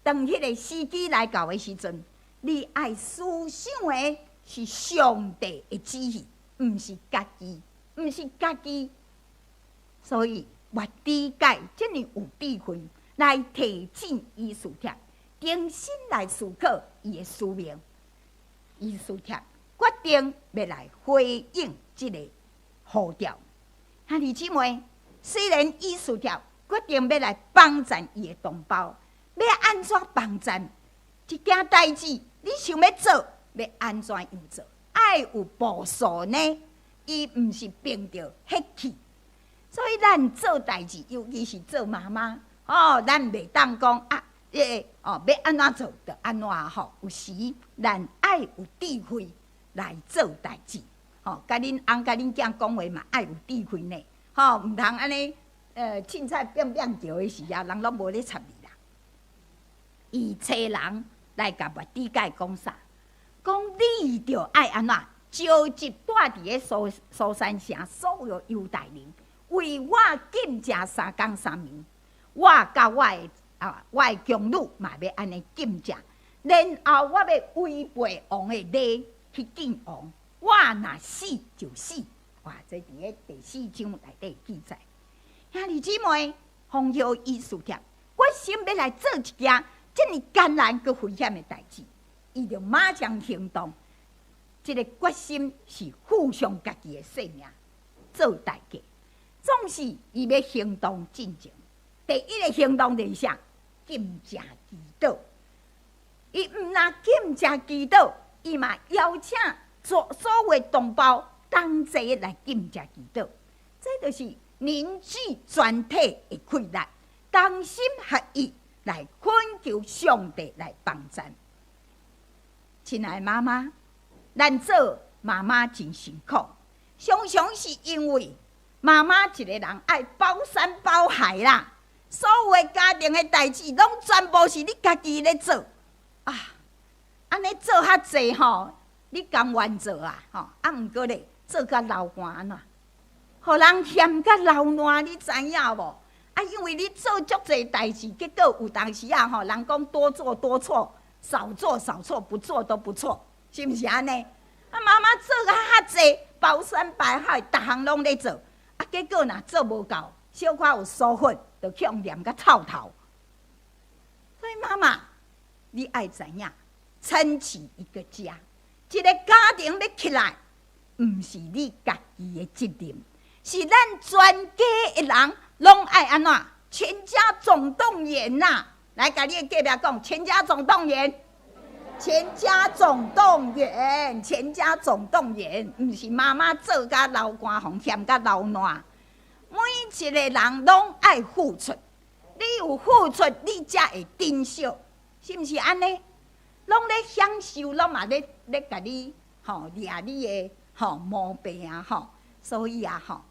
當彼个時機來到的時陣，你愛思想的是上帝的旨意，毋是家己，毋是家己。所以，末底改遮爾有智慧來提醒以斯帖，重新來思考伊的使命。以斯帖決定欲來回應這个呼召。兄弟姊妹，雖然以斯帖決定欲來幫贊伊的同胞，欲按怎幫贊？一件代誌，你想欲做，欲按怎樣做？愛有步數呢？伊毋是憑著血氣，所以咱做代誌，尤其是做媽媽，哦，咱袂當講啊，哦，欲按怎做就按怎吼。有時咱愛有智慧來做代誌，吼，佮恁翁佮恁囝講話嘛，愛有智慧呢，吼，毋通按呢，凊彩變變叫的時啊，人攏無咧插你啦。伊揣人來共末底改講啥？講你著愛按怎召集住佇个蘇珊城所有猶大人，為我禁食三工三暝。我佮我的宮女嘛欲按呢禁食，然後我欲違背王的禮去見王。我若死就死。哇！這佇个第四章內底記載。兄弟姊妹，皇后以斯帖決心欲來做一件遮爾艱難閣危險的代誌，伊就馬上行動。這个決心是付上家己的性命做代價。總是伊欲行動進前，第一个行動就是啥？禁食祈禱。伊毋但禁食祈禱，伊嘛邀請所有同胞同齊來禁食祈禱。這就是凝聚全體的氣力，同心合意來懇求上帝來幫贊。親愛的媽媽，咱做媽媽真辛苦，常常是因為媽媽一个人愛包山包海啦，所有的家庭的代誌攏全部是你家己咧做啊！按呢做較濟吼，你甘願做啊？吼啊，毋過咧做甲流汗按怎？予人嫌甲流爛，你知影無？啊，因為你做足濟代誌，結果有當時啊吼，人講多做多錯，少做少錯，不做都不錯，是毋是按呢？啊，媽媽做較較濟，包山包海，逐項攏咧做，啊，結果若做無夠，小可有疏忽，就去予念甲臭頭。所以媽媽，你愛知影，撐起一個家，一个家庭欲起來，毋是你家己的責任，是咱全家的人攏愛按怎？全家總動員呐！來，共你的隔壁講，全家總動員，全家總動員，全家總動員，毋是媽媽做甲流汗，予嫌甲流爛。每一個人攏愛付出，你有付出，你才會珍惜，是毋是按呢？攏咧享受，攏嘛咧共你吼掠你的吼毛病啊吼，所以啊吼，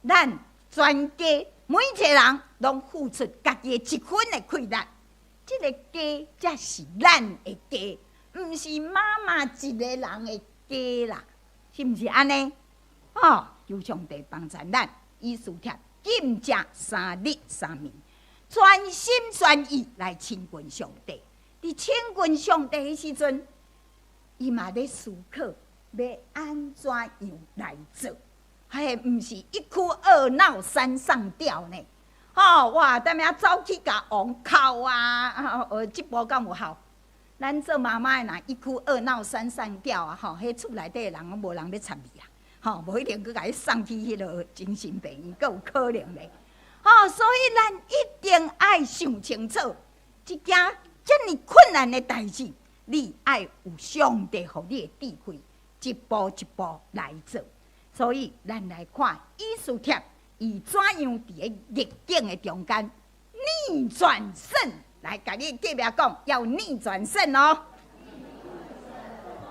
咱全家每一個人攏付出家己的一分的氣力，這个家才是咱的家，毋是媽媽一个人的家啦，是毋是按呢？哦，求上帝幫助咱，以斯帖禁食三日三暝，全心全意來親近上帝。佇親近上帝的時陣，伊嘛咧思考欲按怎樣來做？彼毋是一哭二鬧三上吊呢？吼，哇！踮遐走去共王哭啊！這步敢有效？咱做媽媽的若一哭二鬧三上吊啊！吼，彼厝內底的人攏無人欲插你啊！吼，無一定閣共伊送去彼落精神病院，閣有可能咧。吼，所以咱一定愛想清楚，一件遮爾困難的代誌，你愛有上帝予你的智慧，一步一步來做。所以，咱來看以斯帖，伊怎樣佇个逆境的中間逆轉勝？來，共你隔壁講，要逆轉勝哦！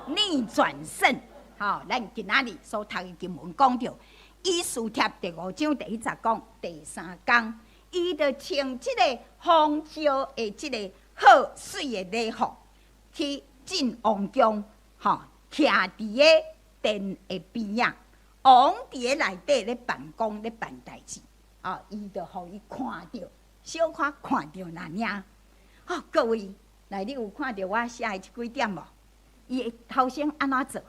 逆轉勝，吼，咱今仔日所讀的經文講著，以斯帖第五章第一節講第三工，伊就穿這个皇后的這个好媠的禮服，去進王宮，吼，徛佇个殿的邊仔。王佇个內底咧辦公咧辦代誌，哦，伊就予伊看著，小可看著爾爾。哦，各位，來，你有看著我寫的這幾點無？伊的頭先按怎做？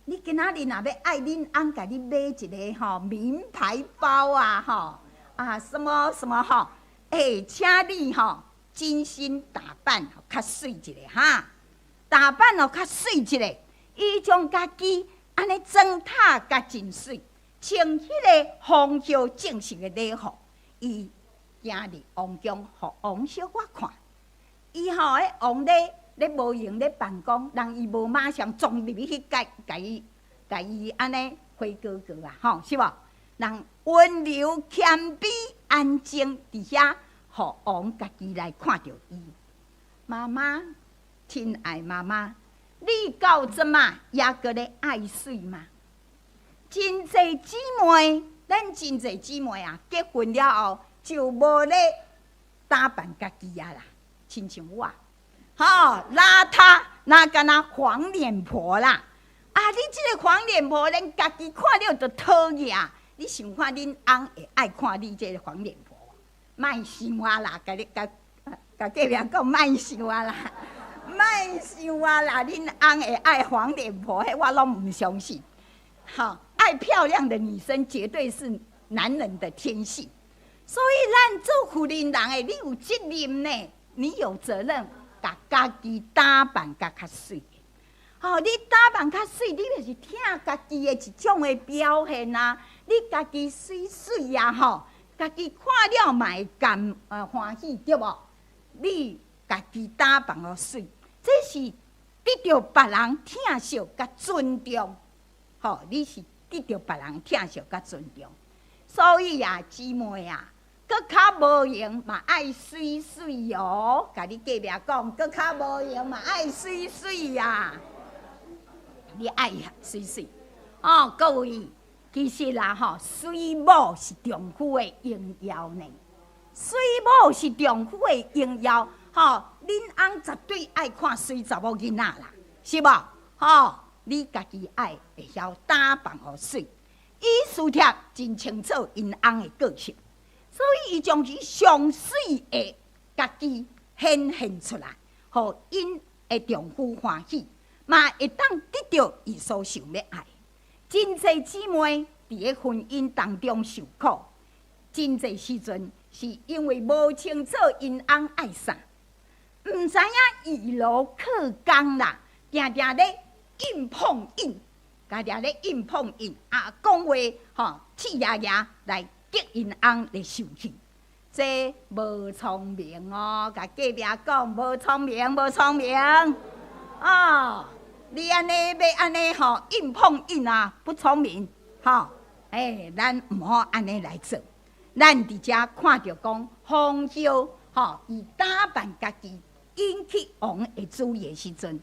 你今仔日若欲愛恁翁共你買一个吼名牌包啊，吼啊什麼什麼吼，欸，請你吼精心打扮，較媠一下哈，打扮予較媠一下，伊將家己按呢妝打甲真媠，穿彼个皇后正式的禮服，伊行入王宮，予王小可看。伊吼，彼王咧無閒咧辦公，人伊無馬上衝入去共共伊共伊按呢回哥哥啊，吼，是無？人溫柔謙卑安靜佇遐，予王家己來看著伊。媽媽，親愛媽媽。你到這馬猶閣咧愛媠嗎？真濟姊妹，咱真濟姊妹啊，結婚了後就無咧打扮家己啊啦，親像我，吼，邋遢，若敢若黃臉婆啦。啊，你這个黃臉婆，連家己看了就討厭。你想看恁翁會愛看你這个黃臉婆？莫想啊啦，共你共共隔壁講莫想啊啦。莫想啊啦！恁翁會愛黃臉婆，彼我攏毋相信。吼，愛漂亮的女生絕對是男人的天性。所以咱做婦人人的，你有責任呢，你有責任，共家己打扮甲較媠。吼，你打扮較媠，你就是疼家己的一種的表現啊！你家己媠媠啊，吼，家己看了嘛會甘歡喜，對無？你家己打扮予媠，這是得著別人疼惜佮尊重，吼，你是得著別人疼惜佮尊重。所以啊，姊妹啊，閣較無閒嘛愛媠媠哦，共你隔壁講，閣較無閒嘛愛媠媠啊，你愛媠媠哦，各位，其實啦吼，媠某是丈夫的榮耀呢，媠某是丈夫的榮耀。吼，恁翁絕對愛看媠查某囡仔啦，是無？吼，你家己愛會曉打扮予媠。以斯帖真清楚𪜶翁的個性，所以伊將伊上媠的家己顯現出來，予𪜶的丈夫歡喜，嘛會當得著伊所想欲愛。真濟姊妹佇个婚姻當中受苦，真濟時陣是因為無清楚𪜶翁愛啥。毋知影以柔克剛啦，定定咧硬碰硬，定定咧硬碰硬啊！講話吼，氣牙牙來激𪜶翁來受氣，這無聰明哦！共隔壁講無聰明，無聰明哦！你按呢欲按呢吼硬碰硬啊，不聰明吼！欸，咱毋好按呢來做，咱佇遮看著講皇后吼，伊打扮家己，引起王的注意的時陣，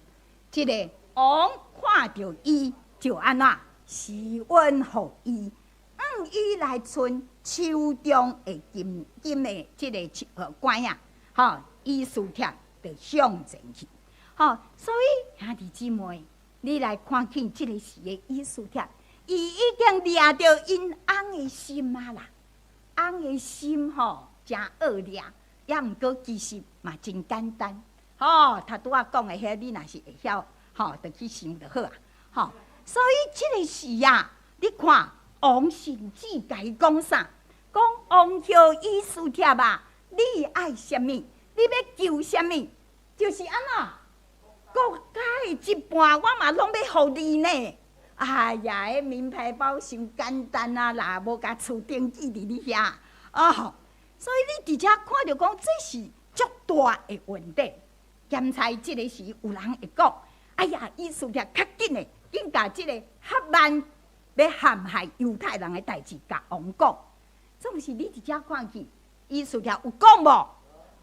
這个王看著伊就按怎施恩予伊，向伊來穿手中的金金的這个冠仔，吼，以斯帖就向前去，吼，所以兄弟姊妹，你來看見這个時的以斯帖，伊已經掠著𪜶翁的心啊啦，翁的心吼誠惡掠，抑毋過其實嘛真簡單，吼，頭拄仔講的彼，你若是會曉，吼，就去想就好啊，吼。所以這個時啊，你看王甚至共伊講啥？講王予以斯帖啊，你愛啥物？你欲求啥物？就是按怎？國家的一半，我嘛攏欲予你呢。哎呀，彼名牌包傷簡單啊啦，無共厝登記佇你遐哦。所以你佇遮看著講，這是足大的問題。檢查這个時有人會講：哎呀，以斯帖較緊的，緊共這个哈曼欲陷害猶太人的代誌，共王講。總是你佇遮看去，以斯帖有講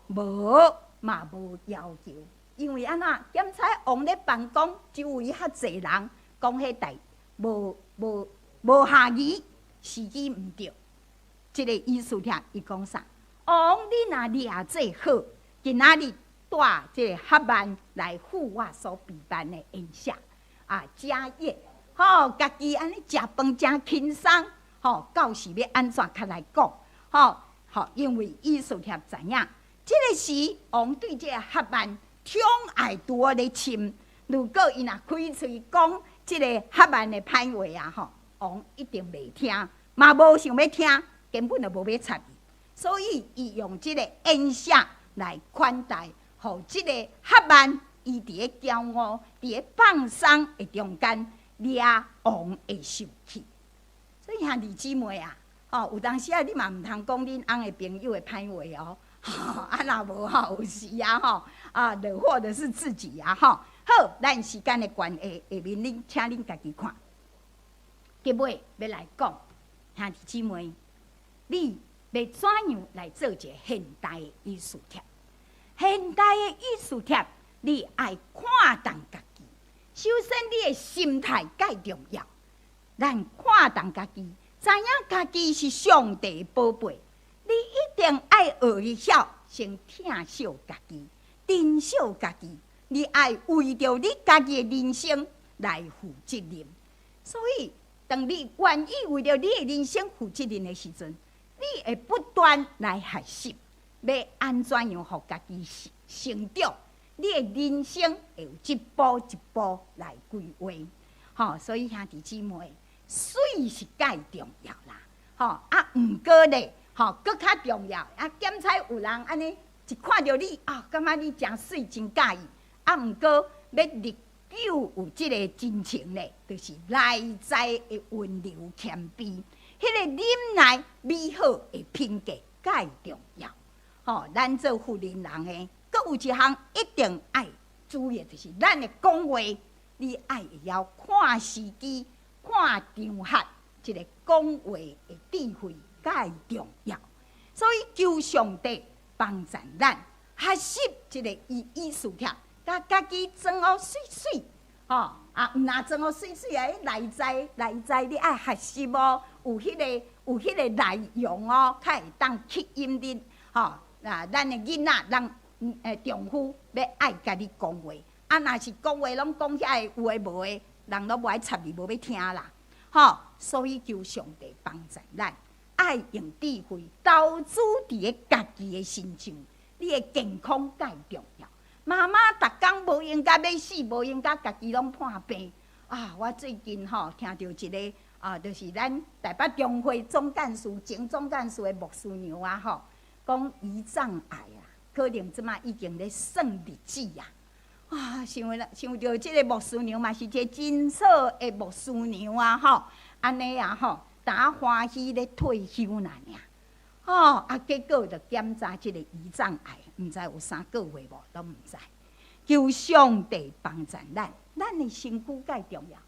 無？無，嘛無要求。因為按怎？檢查王咧辦公，周圍較濟人講彼代無無無合宜，時機毋對。這个以斯帖伊講啥？王，你若掠做好，今仔日帶這个哈曼來赴我所備辦的宴席啊，食宴，吼，家己按呢食飯誠輕鬆，吼，到時欲按怎較來講，吼，吼，因為以斯帖知影，這个時王對這个哈曼寵愛拄仔咧深，如果伊若開喙講這个哈曼的歹話啊，吼，王一定袂聽，嘛無想欲聽，根本就無欲插伊，所以伊用這个宴席來款待，予這个哈曼伊佇咧驕傲、佇咧放鬆的中間，惹王的受氣。所以兄弟姊妹啊，吼，有當時啊，你嘛毋通講恁翁的朋友的歹話哦，啊，若無吼，有時啊吼，啊，惹禍的是自己啊吼。好，咱時間的關係，下面恁請恁家己看。結尾欲來講，兄弟姊妹，你欲怎樣來做一個現代的以斯帖？現代的以斯帖，你愛看重家己。首先，你的心態蓋重要。咱看重家己，知影家己是上帝的寶貝，你一定愛學會曉先疼惜家己，珍惜家己。你愛為著你家己的人生來負責任。所以，當你願意為著你的人生負責任的時陣，你會不斷來學習，欲按怎樣予家己成長，你的人生會有一步一步來規劃。吼，所以兄弟姊妹，媠是蓋重要啦。吼啊，毋過咧，吼，閣較重要。啊，檢查有人按呢一看著你啊，感覺你誠媠，真佮意。啊，毋過欲日久有這个真情咧，就是內在的溫柔謙卑，彼个忍耐美好的品格蓋重要。吼，咱做婦人人的，閣有一項一定愛注意，就是咱的講話，你愛會曉看時機、看場合，這个講話的智慧蓋重要。所以求上帝幫助咱學習這个以以斯帖，共家己裝予媠媠，吼啊，毋若裝予媠媠啊！彼內在內在，你愛學習哦，有彼个有彼个內容哦，較會當吸引恁，吼啊，咱的囡仔，人丈夫欲愛共你講話，啊，若是講話攏講遐个有的無的，人攏無愛插你，無欲聽啦，吼。所以求上帝幫助咱，愛用智慧投資佇咧家己的身上，你的健康蓋重要。媽媽逐工無閒甲欲死，無閒甲家己攏破病啊！我最近吼聽著一个啊，就是咱台北中會總幹事、前總幹事的牧師娘啊吼，講胰臟癌啊，可能這馬已經咧算日子啊！啊，想啦，想著這个牧師娘嘛是一个真好的牧師娘啊吼，按呢啊吼，焦歡喜咧退休啦爾，吼啊，結果就檢查這个胰臟癌，毋知有3個月無，攏毋知。求上帝幫助咱，咱的身軀蓋重要。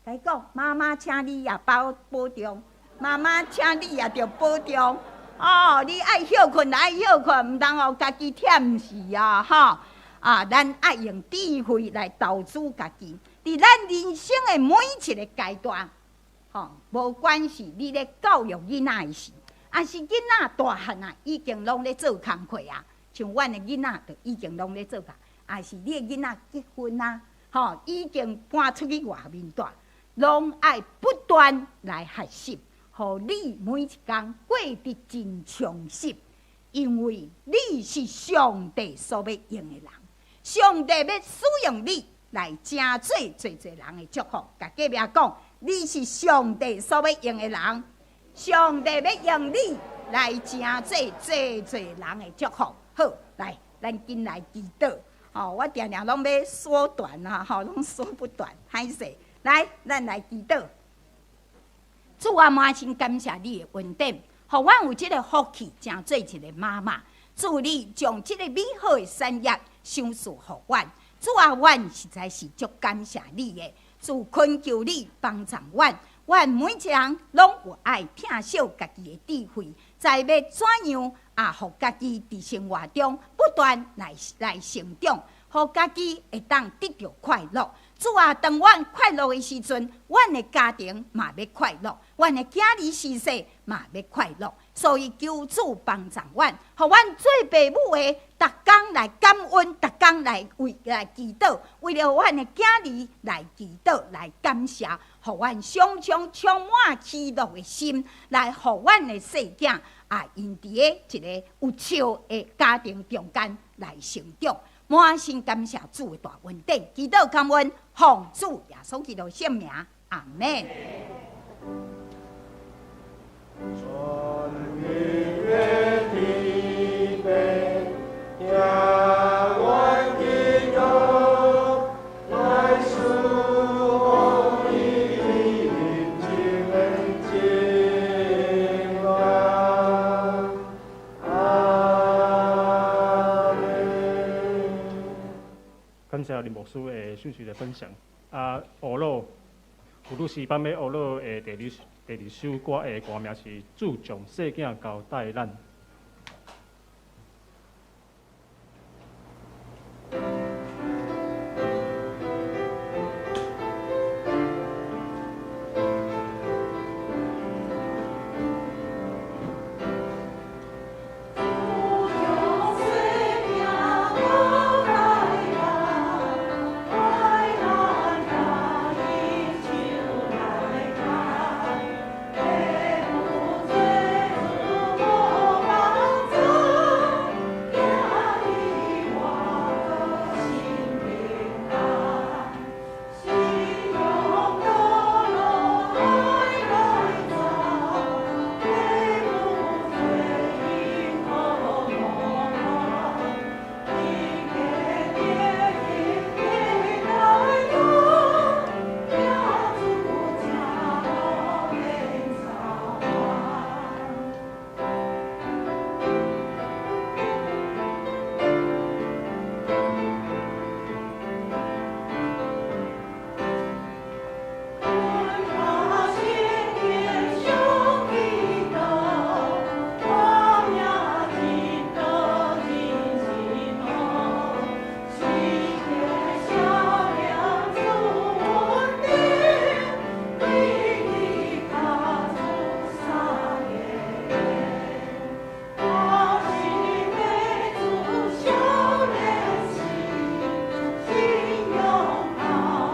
來講，媽媽請你也保保重，媽媽請你也著保重。哦，你愛歇睏就愛歇睏，毋通予家己忝死啊！吼啊，咱愛用智慧來投資家己，佇咱人生的每一个階段，吼，無管是你咧教育囡仔的時，抑是囡仔大漢啊，已經攏咧做工課啊，像阮的囡仔就已經攏咧做工，抑是你的囡仔結婚啊，吼，已經搬出去外面蹛，攏愛不斷來學習，予你每一工過得真充實，因為你是上帝所欲用的人，上帝欲使用你。來成做濟濟人的祝福。共隔壁講，你是上帝所欲用的人，上帝欲用你來成做濟濟人的祝福。好，來，咱緊來祈禱。吼，我定定攏欲縮短啊，吼，攏縮不短，歹勢。來，咱來祈禱。主啊，滿心感謝你的恩典，予阮有這个福氣，成做一个媽媽。主你將這个美好的產業賞賜予阮。主啊，阮實在是足感謝你的。主懇求你幫助阮，阮每一个人攏有愛疼惜家己的智慧，知欲怎樣啊，予家己佇生活中不斷來成長，予家己會當得著快樂。主啊，當阮快樂的時陣，阮的家庭嘛欲快樂，阮的囝兒婿婿嘛欲快樂。所以求主幫助阮，予阮做爸母的，逐工來感恩，逐工來為來祈禱，為著阮的囝兒來祈禱，來感謝，予阮常常充滿喜樂的心，來予阮的細囝啊，𪜶佇个一个有笑的家庭中間來成長。滿心感謝主的大恩典，祈禱感恩，奉主耶穌基督聖名，阿們。全能的天父，聽阮祈禱，來賜予你寧靜的情愛。阿們。感謝林牧師的信息的分享。啊，學老胡女士班欲學老的第二首歌的歌名是《主將細囝交代咱》。主將細囝交代咱，愛咱共伊手來牽，父母做主無放縱，行伫活閣心平安。信仰道路愛來走，父母做幸福模範，一家結的大勇，耶主正路免操煩。阮家先天上祈禱，我命一道人一路，時刻想念主恩典，對伊跤出三个我是欲主少年時，信仰道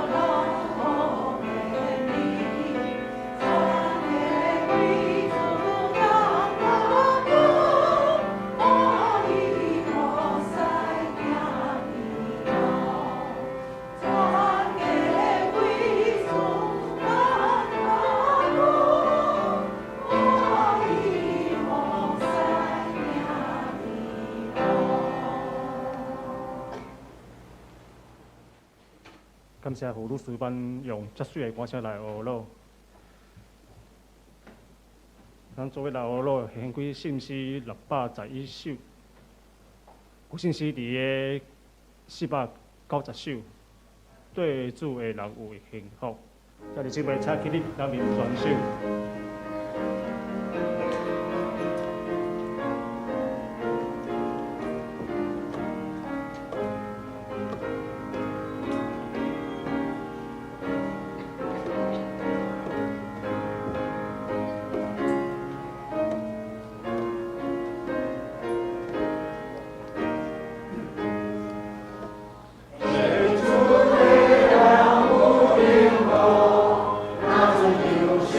路無偏離，全家歸主同腳步，無依無使行迷路。全家歸主同腳步，無依無使行迷路。感謝胡女士班用遮媠的歌聲來學老。咱做伙來學老獻歸信詩611首，古信詩佇个490首，對主的人有幸福。兄弟姊妹，請起立，咱面傳手。對主的人有幸福，若追求上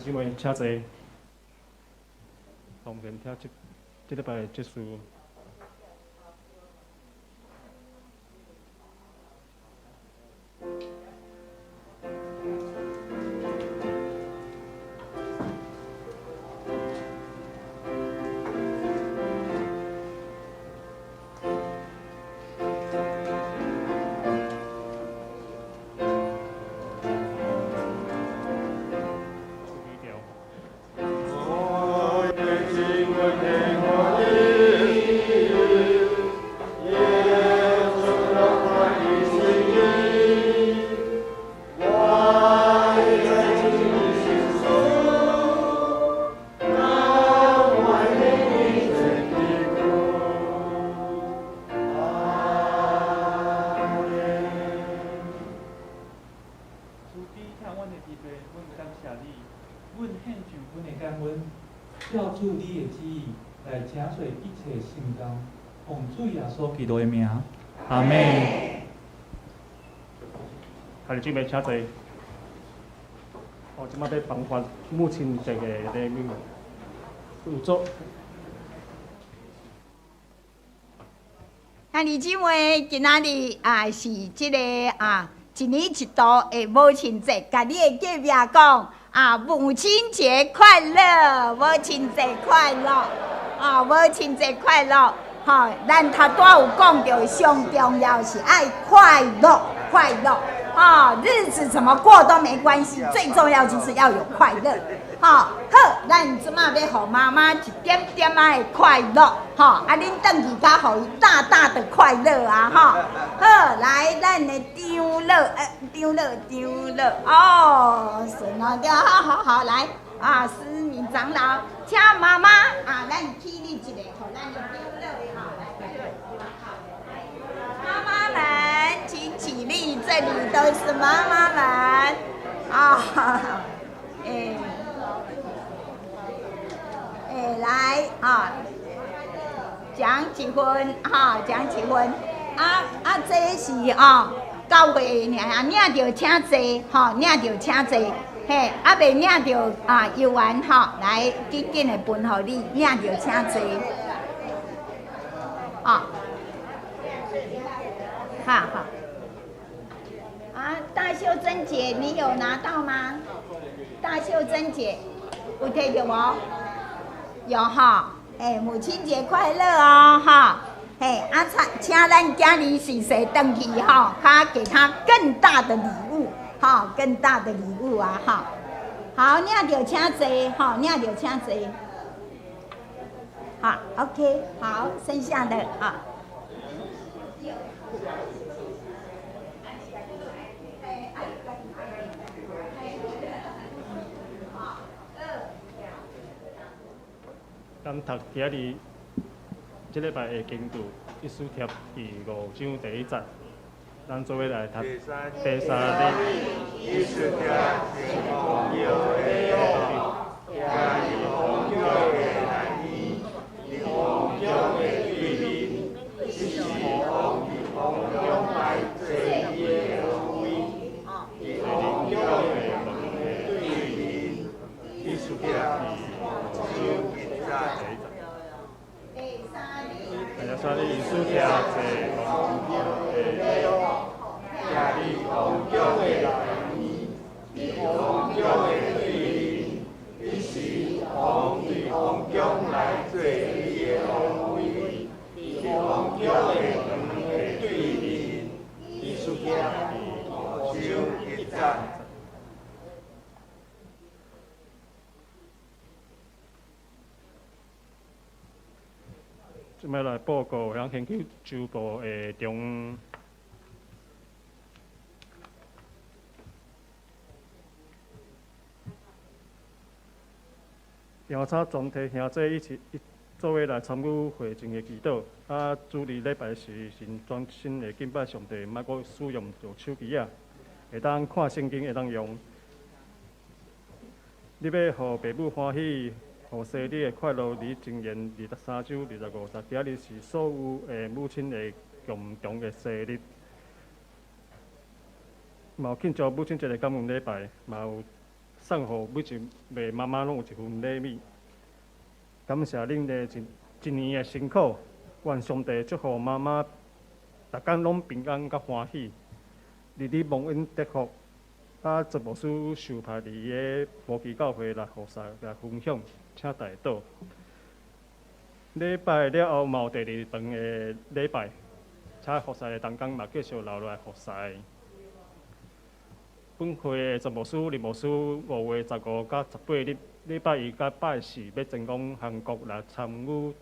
姊妹，請坐。當然聽這這禮拜的節事。慈悲疼阮的天父，阮感謝你，阮獻上阮的感恩，照主你的旨意來請除一切心重，奉主耶穌基督的名，阿們。兄弟姊妹，請坐。我這擺欲頒發母親節的禮物，有做。兄弟姊妹，今仔日啊是這个啊一年一度的母親節，共你的隔壁講啊，母親節快樂，母親節快樂，啊，母親節快樂。吼，咱頭拄有講著，上重要是愛快樂，快樂。啊，日子怎麼過都沒關係，最重要就是要有快樂。吼，好，咱這馬欲予媽媽一點點仔的快樂，吼，啊，恁轉去較予伊大大的快樂啊，吼。好，來，咱的長老，長老，長老，哦，順啊，對，好好好，來，啊，思敏長老，請媽媽，啊，咱起立一下，予咱的長老，吼，來，媽媽們，請起立，這裡都是媽媽們，啊，欸。欸，來啊，講幾分哈，講幾分啊啊，這是啊，教會爾啊，領著請坐，吼，領著請坐，嘿，啊未領著啊，猶原吼，來緊緊的分予你，領著請坐，啊，好好，啊，大秀珍姐，你有拿到嗎？大秀珍姐，有提著無？有哈，欸，母親節快樂哦，哈，嘿，啊，請咱囝兒婿婿轉去吼，較給他更大的禮物，哈，更大的禮物啊，哈，好，領著請坐，吼，領著請坐，好，OK，好，剩下的啊。咱讀今日這禮拜的經度，以斯帖第五章第一節，咱做伙來讀第三日。以斯帖進王宮的王，徛佇王宮的內面，佇王宮的對面，這是王佇王宮內坐伊的王位，佇王宮的門的對面。以斯帖五章一節。第三日，以斯帖坐王宮的王，徛佇王宮的內面，佇王宮的對面，這是王佇王宮內坐伊的王位，佇王宮的門的對面。以斯帖五章一節。這擺來報告，咱研究週報的中。調查全體兄弟一起一做伙來參與會前的祈禱。啊，主日禮拜時陣專心的敬拜上帝，莫閣使用著手機仔，會當看聖經，會當用。你欲予爸母歡喜，予生你的快樂，佇箴言23章25節，今日是所有的母親的共同的生日。嘛有慶祝母親節的感恩禮拜，嘛有送予每一位媽媽攏有一份禮物。感謝恁的一年的辛苦，願上帝祝福媽媽，逐工攏平安佮歡喜。日日蒙恩得福，啊，陳牧師受派佇个無旗教會來服侍來分享，請代禱。禮拜了後嘛有第二頓的禮拜，請服侍的同工嘛繼續留落來服侍。本會的陳牧師、林牧師5月15佮18日禮拜一佮拜四欲前往韓國來參與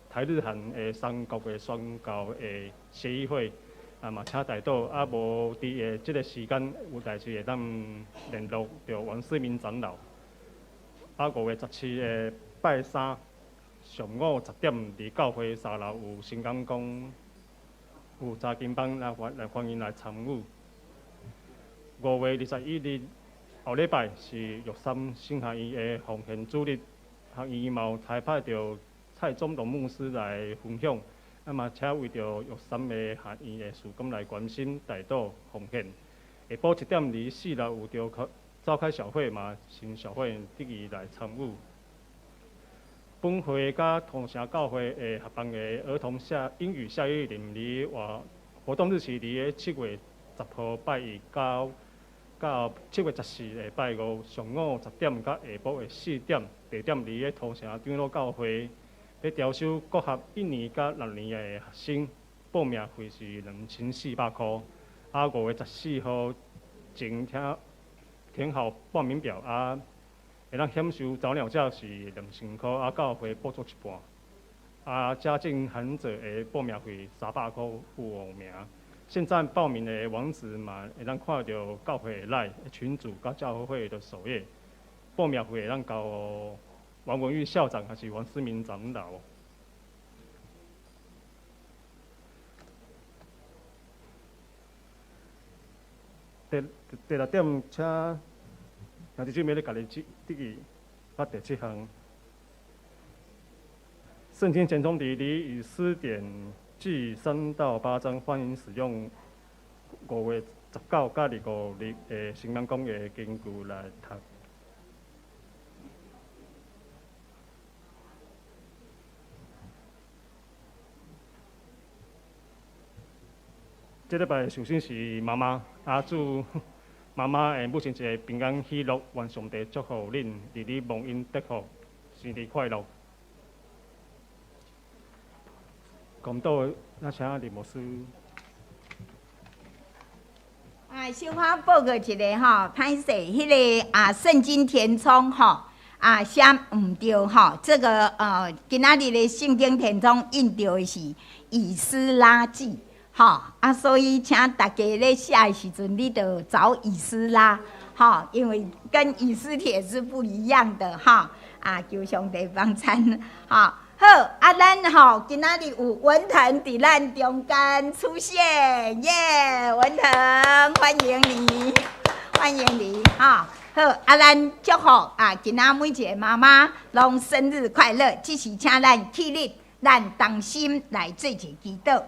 台日韓的三國的宣教的協議會，啊嘛請代禱，啊無佇的這个時間有代誌會當聯絡著王世明長老。啊5月17的拜三上午10點，佇教會三樓有新港講有查經班來歡迎來參與。5月21日後禮拜是玉山神學院的奉獻主日，學院嘛有差派著蔡宗龍牧師來分享，啊嘛請為著玉山的學院的事工來關心代禱奉獻。下晡7點佇四樓有召開小會嘛，請小會得意來參與。本會佮同城教會的合辦的兒童英語夏令營，佇活動日期佇个7月10號拜一到7月14日拜五上午10點到下晡的4點，地點佇个土城長老教會，欲招收國學一年佮六年的學生，報名費是2400箍。啊，5月14號前填好報名表啊，會當享受早鳥價是2000箍，啊，教會補助一半。啊，家境寒者的報名費300箍有5名。現在報名的網址嘛，會當看著教會的 LINE 群組佮教會的首頁。報名費會當交王文玉校長還是王思明長老。第六點，請兄弟姊妹你家己得意發第七項。聖經填充佇以斯帖記3到8章，歡迎使用5月19佮25日的新聞講的根據來讀。這禮拜首先是媽媽，啊祝媽媽的母親節平安喜樂，願上帝祝福恁，日日蒙恩得福，生日快樂。講道，那請林牧師。啊，小可報告一下吼，歹勢，彼个啊聖經填充吼，啊寫毋對吼，這个今仔日的聖經填充印著的是以斯拉記。吼啊，所以請大家咧寫的時陣，你就找以斯拉，吼，因為跟以斯帖是不一樣的，哈。啊，求上帝幫贊，吼。好，啊，咱吼今仔日有文騰佇咱中間出現，耶，文騰，歡迎你，歡迎你，哈。好，啊，咱祝福啊，今仔每一个媽媽攏生日快樂。這是請咱起立，咱同心來做一个祈禱。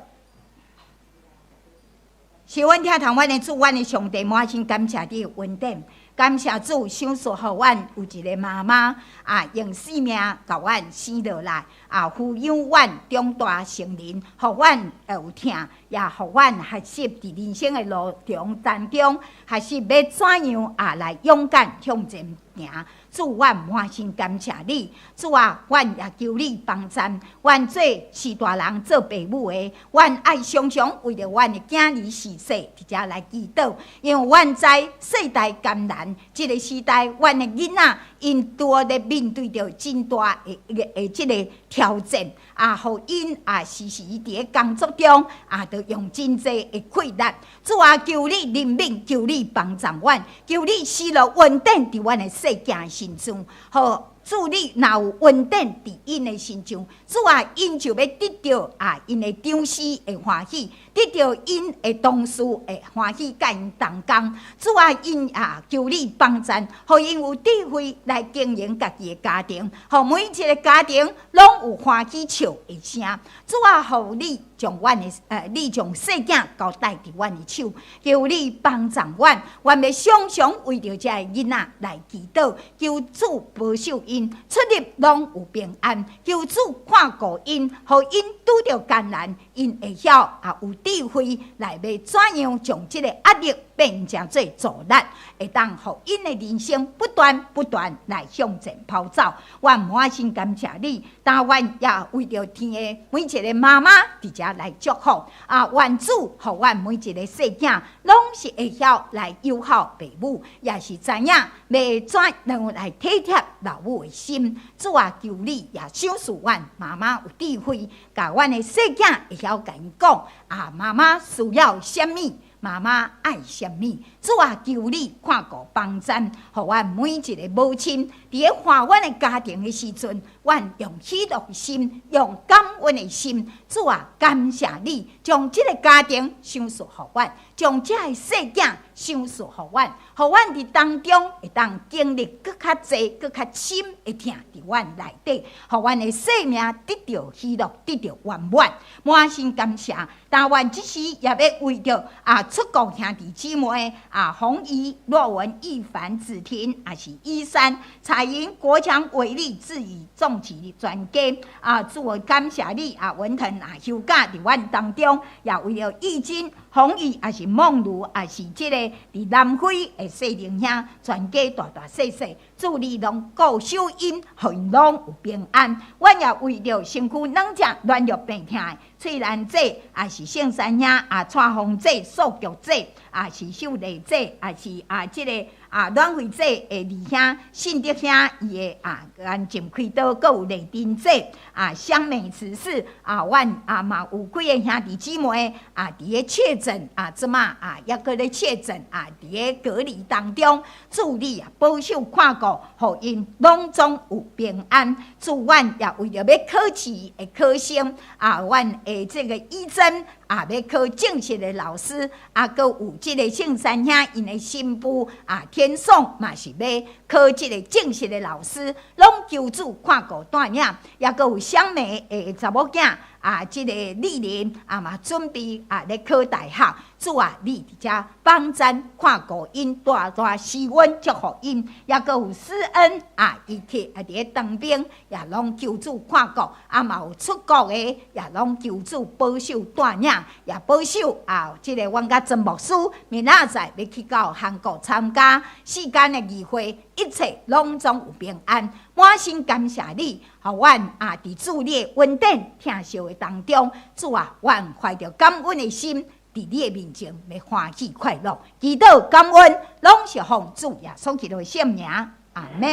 是阮疼痛阮的主，阮的上帝，滿心感謝你的恩典，感謝主賞賜予阮有一個媽媽啊，用性命共阮生落來啊，撫養阮長大成人，予阮會有疼，也予阮學習佇人生的路途當中，學習欲怎樣啊來勇敢向前行。主，阮滿心感謝你。主啊，阮也求你幫助阮做序大人、做爸母的，阮愛常常為著阮的囝兒序細佇遮來祈禱，因為阮知世代艱難，這个時代，阮的囡仔𪜶拄咧面對著真大的這个挑戰，啊，予𪜶啊時時佇咧工作中啊，著用真濟的氣力。主啊，求你憐憫，求你幫助阮，求你施落恩典佇阮的細囝身上，予主你若有恩典佇𪜶的身上，主啊，𪜶就欲得著啊，𪜶的長師的歡喜，得著𪜶的同事的歡喜，佮𪜶同工。主啊，𪜶啊，求你幫助，予𪜶有智慧來經營家己的家庭，予每一个家庭攏有歡喜笑的聲。主啊，予你將阮的你將細囝交代佇阮的手，求你幫助阮，阮欲常常為著這个囡仔來祈禱，求主保守𪜶出入攏有平安，求主看顧𪜶，予𪜶拄著艱難，𪜶會曉也有智慧來欲怎樣將這个壓力變成做助力，會當予𪜶的人生不斷不斷來向前跑走。阮滿心感謝你，但阮也為著天的每一个媽媽佇遮來祝福啊！願主予阮每一个細囝攏是會曉來友好父母，也是知影欲怎樣來體貼老母的心。主啊，求你也賞賜阮媽媽有智慧，共阮的細囝會曉共𪜶講啊，媽媽需要啥物？媽媽愛啥物？主啊，求你看顧幫贊，予阮每一个母親佇咧看阮的家庭的時陣，阮用喜樂的心，用感恩的心。主啊，感謝你將這个家庭賞賜予阮，將這个細囝賞賜予阮，予阮佇當中會當經歷閣較濟、閣較深的疼佇阮內底，予阮的生命得著喜樂，得著圓滿。滿心感謝，但願這時也欲為著啊出國兄弟姊妹啊，洪怡、若文、易凡、子婷，也是依山、彩雲、國強、偉力、志宇、眾齊全家啊，主啊，感謝你啊，文騰啊，休假佇阮當中，也為著義珍、洪宇，也是夢如，也是這个佇南非的細靈兄，全家大大細細，主你攏顧守𪜶，予𪜶攏有平安。阮也為著身軀軟弱軟弱病痛的翠蘭姐，也是聖山兄啊，蔡鳳姐、素菊姐，也是秀麗姐，也是啊，這个啊阮慧姐的二兄信德兄，伊的啊眼睛開刀，閣有麗珍姐啊，香美慈氏啊，阮啊嘛有幾个兄弟姊妹啊，佇咧確診啊，這馬啊猶閣咧確診啊，佇咧隔離當中，主你啊保守看顧，予𪜶攏總有平安。主阮也為著欲考試的考生啊，阮的這个醫生啊，欲考正式的老師啊，閣有這个聖山兄𪜶的新婦啊，天送嘛是欲考這个正式的老師，攏求主看顧帶領，抑閣有雙妹的查某囝啊，這个麗玲啊嘛準備啊咧考大學，主啊，你佇遮幫贊看顧𪜶，大大施恩祝福𪜶，抑閣有施恩啊，伊去啊佇咧當兵，也攏求主看顧，啊嘛有出國的，也攏求主保守帶領，也保守啊，這个阮佮曾牧師明仔載欲去到韓國參加世間的議會，一切攏總有平安。滿心感謝你，予阮啊佇主你的恩典疼惜的當中，主啊，阮懷著感恩的心，佇你的面前欲歡喜快樂，祈禱感恩，攏是奉主耶穌基督的聖名，阿們。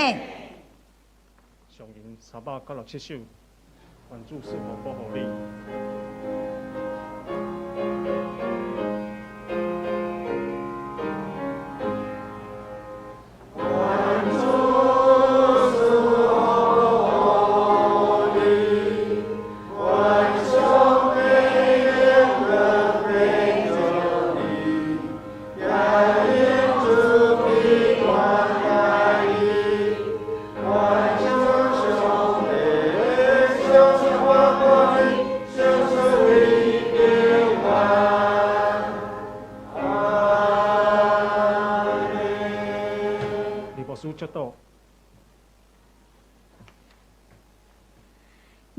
上吟397首，願主賜福保護你。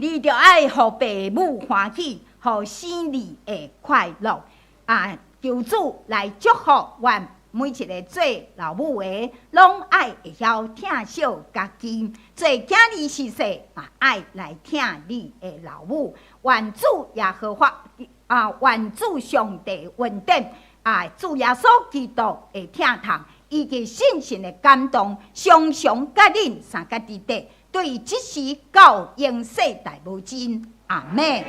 你著愛予父母歡喜，予生兒會快樂啊！求主來祝福阮每一个做老母的，攏愛會曉疼惜家己；做囝兒時勢嘛，愛來疼你的老母。願主耶和華啊，願主上帝恩典啊，主耶穌基督的疼痛，以及聖神的感動，常常佮恁三佮佇底，對這時到永世代無盡。阿們。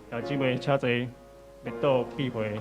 兄弟姊妹，請坐，欲倒闭會。